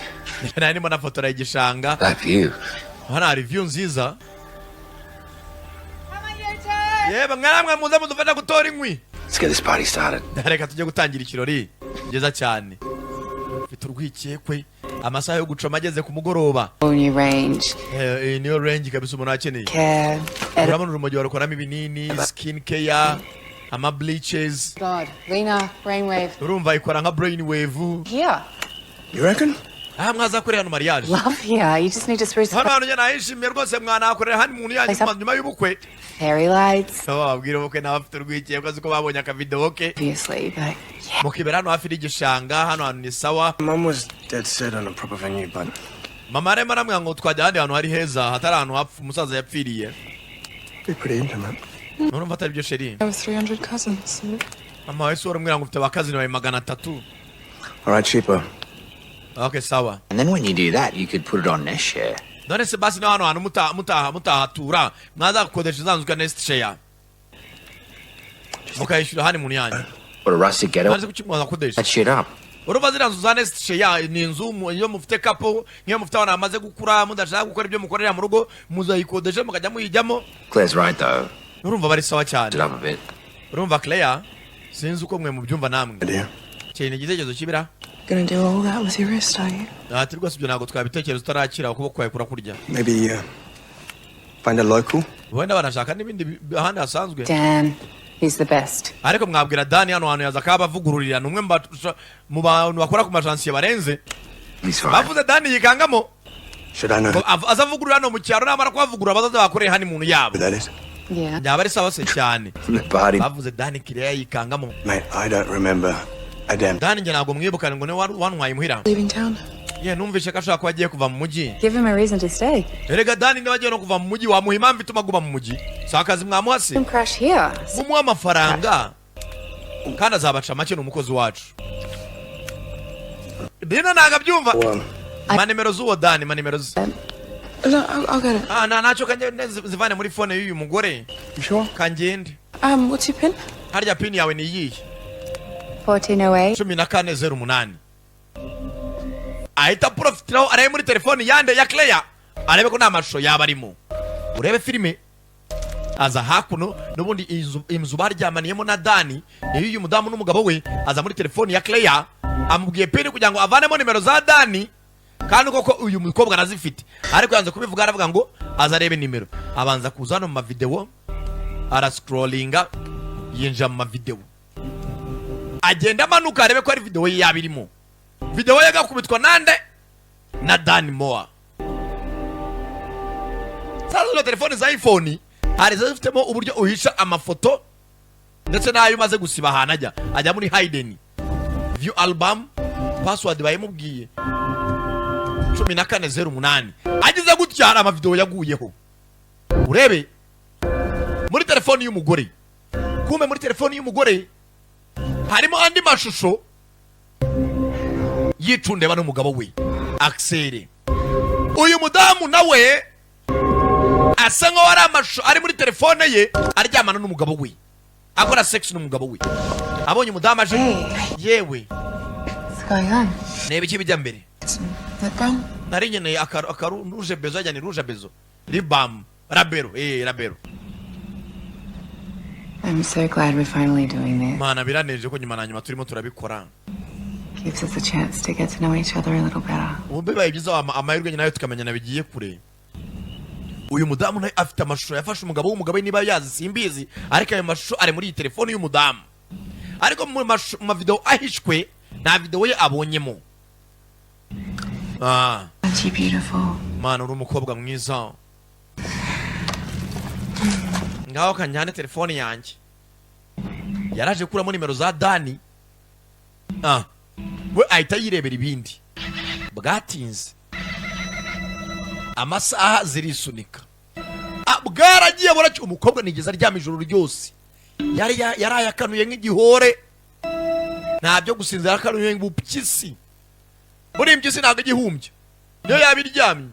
S1: Nari ndimo nafotora igishanga.
S7: That view.
S1: Hano hari view nziza. Yewe mwaramwe, muze mudufasha gutora inkwi.
S7: Let's get this party started.
S1: Reka tujye gutangira ikirori. Byiza cyane, mfite urwikekwe. Amasaha yo gucoma ageze ku mugoroba.
S6: New range.
S1: Iyi niyo range kabisa umuntu akeneye.
S6: Care.
S1: Urabona urumogi barukoramo ibinini, skin care, ama bleaches.
S6: God. Lena, brainwave.
S1: Urumva ikora nka brain wave.
S6: Here.
S8: You reckon?
S1: Aha mwazakorera hano mariage.
S6: Love here. You just need to spruce
S1: Hano hantu njye nahishimiye rwose, mwanahakorera hano umuntu yanyu nyuma y'ubukwe.
S6: fairy lights.
S1: Abo babwira ubukwe nawe afite urwikekwe, azi ko babonye akavidewo ke.
S6: Obviously, but
S1: Mukibera hano hafi n'igishanga, hano hantu ni sawa.
S3: Mum was dead set on a proper venue, but
S1: Mama arimo aramubwira ngo twajya ahandi hantu hari heza, hatari ahantu hapfa umusaza yapfiriye.
S3: be pretty intimate.
S1: Nurumva atari byo, chérie?
S4: I have 300 cousins.
S1: Mama wese uramubwira ngo ufite abakazini bawe 300.
S3: All right, cheaper.
S1: Okay, sawa.
S7: And then when you do that, you could put it on Nest Share.
S1: None se basi na hano hantu mutahatura, mwazakodesha za nzu ka Nest Share, mukayishyura hano umuntu yanyu.
S7: What a rustic ghetto.
S1: Maze kuki mwazakodesha?
S7: That shit up.
S1: Urumva ziriya nzu za Nest Share ni inzu iyo mufite couple, nk'iyo mufite abana bamaze gukura, mudashaka gukora ibyo mukorera mu rugo, muzayikodesha mukajya muyijyamo.
S7: Claire's right though.
S1: Urumva bari sawa cyane.
S7: It up a bit.
S1: Urumva Claire, sinzi uko mwe mubyumva namwe.
S3: Idea.
S1: Cyane igitekerezo kibira.
S4: Gonna do all that with your wrist, are you?
S1: Ati rwose ibyo ntabwo twabitekereza utarakira, ukuboko kwawe kurakurya.
S3: Maybe find a local.
S1: Wenda banashaka n'ibindi ahandi hasanzwe.
S6: Dan, he's the best.
S1: Ariko mwabwira Dani, hano hantu yaza akaba avugururira, ni umwe mu bantu bakora ku majansiye barenze.
S7: He's fine.
S1: Bavuze Dani yikangamo.
S3: Should I know
S1: Ngo aza avugurura hano mu cyaro, namara kuhavugurura bazaza bakoreye hano umuntu yabo.
S3: who that is?
S6: Yeah.
S1: Byaba ari sawa se cyane.
S7: From the party.
S1: Bavuze Dani, Kireya yikangamo.
S3: Mate, I don't remember a damn.
S1: Dani njye ntabwo mwibukane, ngo niwe wantwaye imuhira.
S4: Leaving town.
S1: Ye, numvishe ko ashobora kuba agiye kuva mu mujyi.
S6: Give him a reason to stay.
S1: Erega Dani niba agiye no kuva mu mujyi, wamuha impamvu ituma aguma mu mujyi? Si akazi mwamuha se?
S6: Him crash here.
S1: Mumuha amafaranga kandi azabaca make, ni umukozi wacu. Dina ntabwo abyumva.
S3: One.
S1: Ma nimero z'uwo Dani, ma nimero ze.
S4: No, I'll get it.
S1: Ah, nta ntacyo, kanjye zivane muri phone y'uyu mugore.
S3: You sure?
S1: Kangende.
S4: What's your pin?
S1: Harya PIN yawe ni iyihe?
S6: 1408.
S1: 1408. Ahita profitiraho arebe muri telefoni yande ya Claire, arebe ko nta mashusho yaba arimo. Urebe filime. Aza hakuno n'ubundi inzu baryamaniyemo na Dani niyo uyu mudamu n'umugabo we. Aza muri telefoni ya Claire, amubwiye PIN kugira ngo avanemo nimero za Dani, kandi koko uyu mukobwa arazifite, ariko yanze kubivuga, aravuga ngo Aza arebe nimero, abanza kuza hano mu mavidewo, arascrollinga, yinjira mu mavidewo, agenda amanuka arebe ko ari videwo ye yaba irimo. Videwo ye agakubitwa nande? Na Dan Moa. Sasa zino telefone za iPhone hari ziba zifitemo uburyo uhisha amafoto ndetse n'ayo umaze gusiba ahantu ajya muri hidden view album. Password bayimubwiye, 1408. Agize gutya, hari amavidewo yaguyeho. Urebe muri telefoni y'umugore. Kumbe muri telefoni y'umugore harimo andi mashusho yicundeba n'umugabo we Axel. Uyu mudamu nawe asa nkaho ari amashusho ari muri telefone ye aryamana n'umugabo we, akora sex n'umugabo we. Abonye umudamu aje, yewe.
S4: What's going on?
S1: Reba iki bijya mbere.
S4: Lip balm?
S1: Nari nkeneye akaru rouge bezo, ajya ni rouge bezo, lip balm, rabero, rabero.
S6: I'm so glad we're finally doing this.
S1: Mana, biraneje ko nyuma na nyuma turimo turabikora.
S6: Gives us a chance to get to know each other a little better.
S1: Ubu bibaye byiza, amahirwe nayo tukamenyana bigiye kure. Uyu mudamu nawe afite amashusho yafashe umugabo w'umugabo we, niba yazi simbizi, ariko ayo mashusho ari muri iyi telefone y'umudamu. Ariko mu mavideo ahishwe nta video ye abonyemo.
S6: Aren't you beautiful?
S1: Mana, uri umukobwa mwiza. Ngaho kanjyane telefone yanjye. Yaraje kuramo nimero za Dani. We ahita yirebera ibindi. Bwatinze, amasaha zirisunika. Bwaragiye buracya, umukobwa nigeze aryama ijoro ryose. Yari yarayakanuye nk'igihore, nta byo gusinzira, akanuye nk'ubupyisi. Buriya impyisi ntabwo igihumbya, niyo yaba iryamye.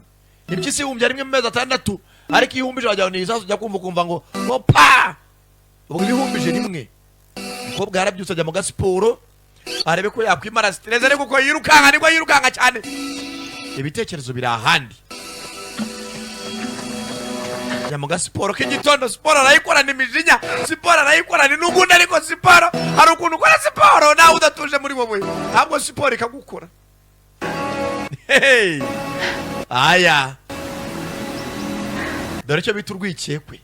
S1: Impyisi ihumbya rimwe mu mezi 6, ariko iyo ihumbije wagira ngo ni isasu. Ujya kumva ukumva ngo pa! Ubwo iyo ihumbije rimwe. Umukobwa yarabyutse, ajya mu gasiporo arebe ko yakwimara stress, ariko uko yirukanka nibwo yirukanka cyane, ibitekerezo biri ahandi. Ajya mu gasiporo k'igitondo, siporo arayikorana imijinya, siporo arayikorana inugunda. Ariko siporo, hari ukuntu ukora siporo nawe udatuje muri wowe, ntabwo siporo ikagukora. Hey! Aya, dore icyo bita urwikekwe.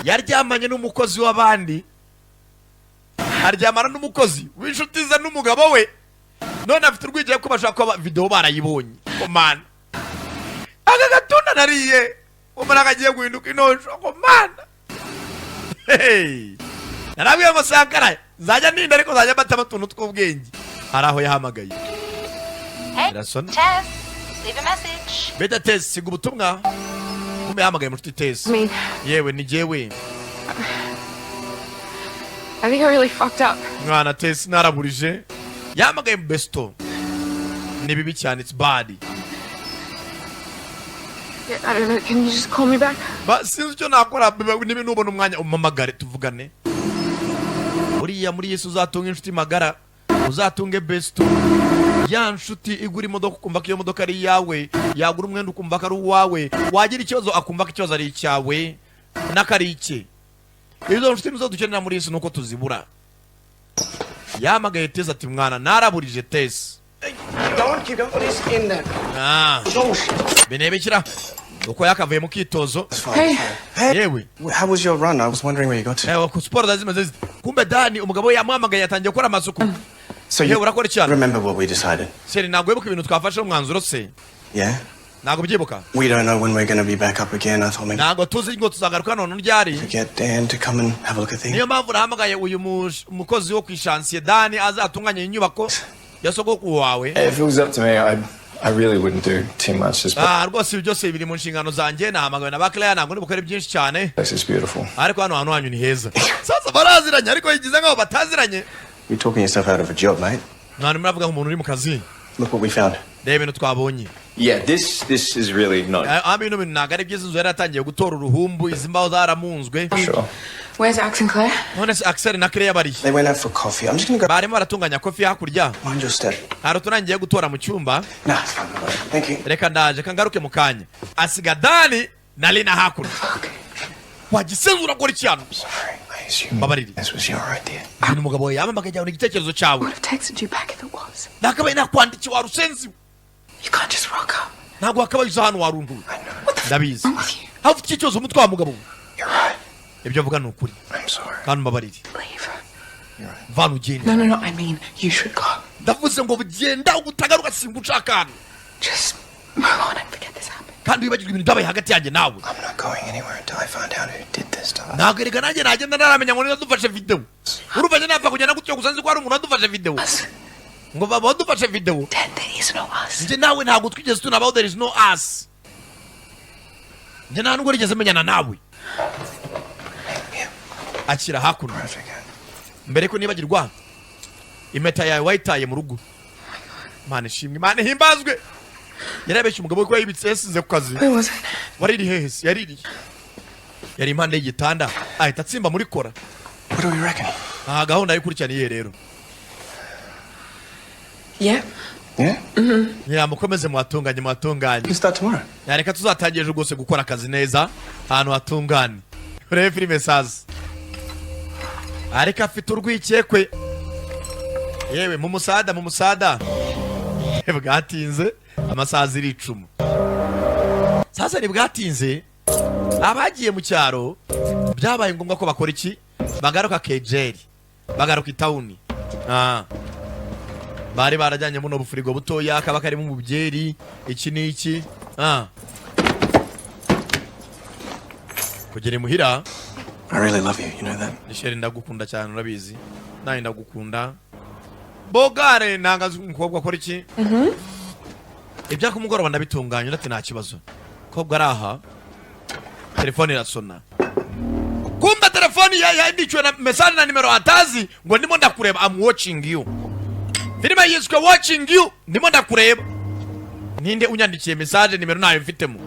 S1: Yaryamanye n'umukozi w'abandi, aryamana n'umukozi w'inshuti ze n'umugabo we, none afite urwikekwe ko bashobora kuba videwo barayibonye. Komana, aka gatunda nariye umara kagiye guhinduka inonsho. Komana, hey! Narabwiye ngo Sankara nzajya ninda, ariko nzajya mbatamo utuntu tw'ubwenge. Hari aho yahamagaye.
S5: Hey,
S1: Irasona.
S5: Tess, leave a message.
S1: Beta Tesi, siga ubutumwa. Kumbe yahamagaye mushuti Tesi.
S4: Me.
S1: Yewe, ni jyewe.
S4: I think I really fucked up.
S1: Mwana Tesi, naraburije. Yahamagaye mu besto. Ni bibi cyane, it's bad.
S4: Yeah, I don't know. Can you just call me back?
S1: Ba sinzi icyo nakora. Niba nubona umwanya umpamagare tuvugane. Buriya muri Yesu uzatunga inshuti magara, uzatunge besto, ya nshuti igura imodoka ukumva ko iyo modoka ari iyawe, yagura umwenda ukumva ko ari uwawe, wagira ikibazo akumva ko ikibazo ari icyawe n'akari icye. Izo nshuti nizo dukenera muri iyi si, nuko tuzibura. Yahamagaye Tesi ati: "Mwana, naraburije, Tesi."
S8: Don't you don't this in there.
S1: Binebekira uko yakavuye mu kitozo.
S4: Hey.
S1: Yewe.
S8: How was your run? I was wondering where you got to.
S1: Ewa, ku siporo zari zimeze zite? Kumbe Dani umugabo we yamuhamagaye, yatangiye gukora amasuku.
S8: So
S1: Yewe,
S8: you
S1: urakora cyane.
S8: remember what we decided?
S1: Chéri, ntabwo wibuka ibintu twafashe umwanzuro se?
S8: Yeah?
S1: Ntabwo ubyibuka?
S8: We don't know when we're going to be back up again. I thought maybe
S1: Ntabwo tuzi ngo tuzagaruka none ryari.
S8: we get Dan to come and have a look at things.
S1: Niyo mpamvu nahamagaye uyu mukozi wo ku ishansiye Dani, azatunganya inyubako ya sogokuru wawe.
S3: If it was up to me, I really wouldn't do too much. This
S1: Rwose ibi byose biri mu nshingano zanjye. Nahamagawe na bakiriya, ntabwo ndi bukore byinshi cyane.
S3: place is beautiful.
S1: Ariko hano hantu hanyu ni heza. Sasa baraziranye, ariko yigize nkaho bataziranye.
S8: You're talking yourself out of a job, mate.
S1: Mwana, muravuga nk'umuntu uri mu kazi.
S8: Look what we found.
S1: Reba ibintu twabonye.
S3: Yeah, this is really not
S1: Bino bintu ntabwo ari byiza. Inzu yari yatangiye gutora uruhumbu, izi mbaho zaramunzwe.
S3: sure.
S4: Where's Ax and Claire?
S1: None se Axel na Claire barihe?
S8: They went out for coffee. I'm just going to go.
S1: Barimo baratunganya coffee hakurya.
S8: Mind your step.
S1: Hari uturangiye gutora mu cyumba.
S8: Nah, it's fine. Don't worry. Thank you.
S1: Reka ndaje, kangaruke mu kanya. Asiga Dani na Lina hakurya. Wagisenze, urakora iki hano?
S8: Sorry. I assume
S1: Mbabarire.
S8: this was your idea.
S1: Uyu mugabo wawe yampamagaye cyane, igitekerezo cyawe.
S4: Would have texted you back if it was.
S1: Nakabaye nakwandikiye, warusenzi.
S4: You can't just rock up.
S1: Ntabwo wakabaye uza hano, warunduye.
S4: What the
S1: Ndabizi.
S6: Wrong with you?
S1: Aho ufite ikibazo umutwe wa mugabo we.
S8: You're right.
S1: Ibyo mvuga ni ukuri.
S8: I'm sorry.
S1: Kandi umbabarire.
S6: Leave.
S8: You're right.
S1: Vana ugende.
S6: No. I mean, you should go.
S1: Ndavuze ngo genda utagaruka, singushaka hano.
S6: Just move on and forget this happened.
S1: Kandi wibagirwe ibintu byabaye hagati yanjye nawe.
S8: I'm not going anywhere until I find out who did this to us.
S1: Ntabwo erega nanjye nagenda ntaramenya ngo niba dufashe videwo. Urumva njye napfa kugenda gutyo gusa nzi ko hari umuntu wadufashe videwo?
S6: Us.
S1: Ngo baba badufashe videwo.
S6: Dad, there is no us.
S1: Njye nawe ntabwo twigeze tunabaho. There is no us. Njye nta nubwo nigeze menyana nawe.
S8: Yeah.
S1: Akira hakuno.
S8: I forget.
S1: Mbere ko nibagirwa, impeta yawe wayitaye mu rugo. Imana ishimwe, Imana ihimbazwe. Yarabeshye umugabo we ko yayibitse, yasize ku kazi.
S6: Where was it?
S1: Wariri hehe se? Yaririye, yari impande y'igitanda, ahita atsimba muri kora.
S8: What do we reckon?
S1: Nta gahunda yikurikirana iyihe rero?
S4: Yeah.
S8: Yeah?
S1: Nyamukomeze muhatunganye, muhatunganye.
S8: We can start tomorrow.
S1: Yareka tuzatangira ejo rwose gukora akazi neza ahantu hatunganye. Urebe filime saza, ariko afite urwikekwe. Yewe, mu musada, mu musada bwatinze, amasaha ziricuma. Sasa ntibwatinze, abagiye mu cyaro byabaye ngombwa ko bakora iki? Bagaruka kejeri, bagaruka i town. Ah. Bari barajyanye buno bufurigo butoya kaba karimo umubyeri, iki n'iki. Ah. Kugera imuhira.
S8: I really love you, you know that?
S1: Chérie, ndagukunda cyane, urabizi. Nanjye ndagukunda bogare. Nanga umukobwa akora iki? Ibya kumugoroba ndabitunganya. Undi ati nta kibazo. Umukobwa ari aha, telefone irasona. Kumbe telefoni yandikiwe na message na nimero atazi, ngo ndimo ndakureba, I'm watching you. Filime yiswe Watching You. Ndimo ndakureba. Ninde unyandikiye message? Nimero ntayo mfitemo.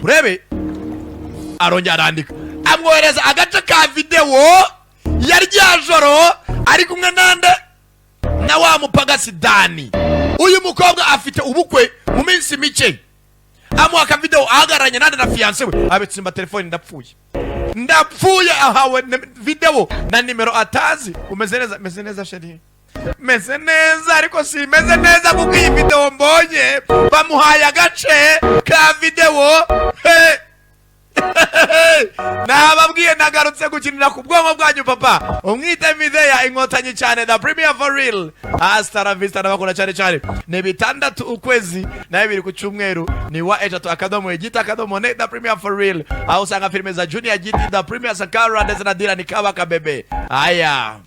S1: Urebe, arongera arandika, amwohereza agace ka videwo ya rya joro ari kumwe nande? Na wa mupagasi Dani. Uyu mukobwa afite ubukwe mu minsi mike. Amuha akavidewo ahagararanye nande? Na fiancé we. Abitsimba telefoni. Ndapfuye, ndapfuye. Ahawe videwo na nimero atazi. Umeze neza? Meze neza chérie, meze neza, ariko simeze neza kuko iyi videwo mbonye, bamuhaye agace ka videwo. He! Nababwiye, nagarutse gukinira ku bwonko bwanyu. Papa umwite Mideya, inkotanyi cyane, the premier for real. Hasta la vista, ndabakunda cyane cyane. Ni 6 ukwezi na 2 ku cyumweru, ni wa 3.igita.net, the premier for real, aho usanga filime za Junior Giti, the premier Sakara, ndetse na Dira Nikaba Kabebe. Aya.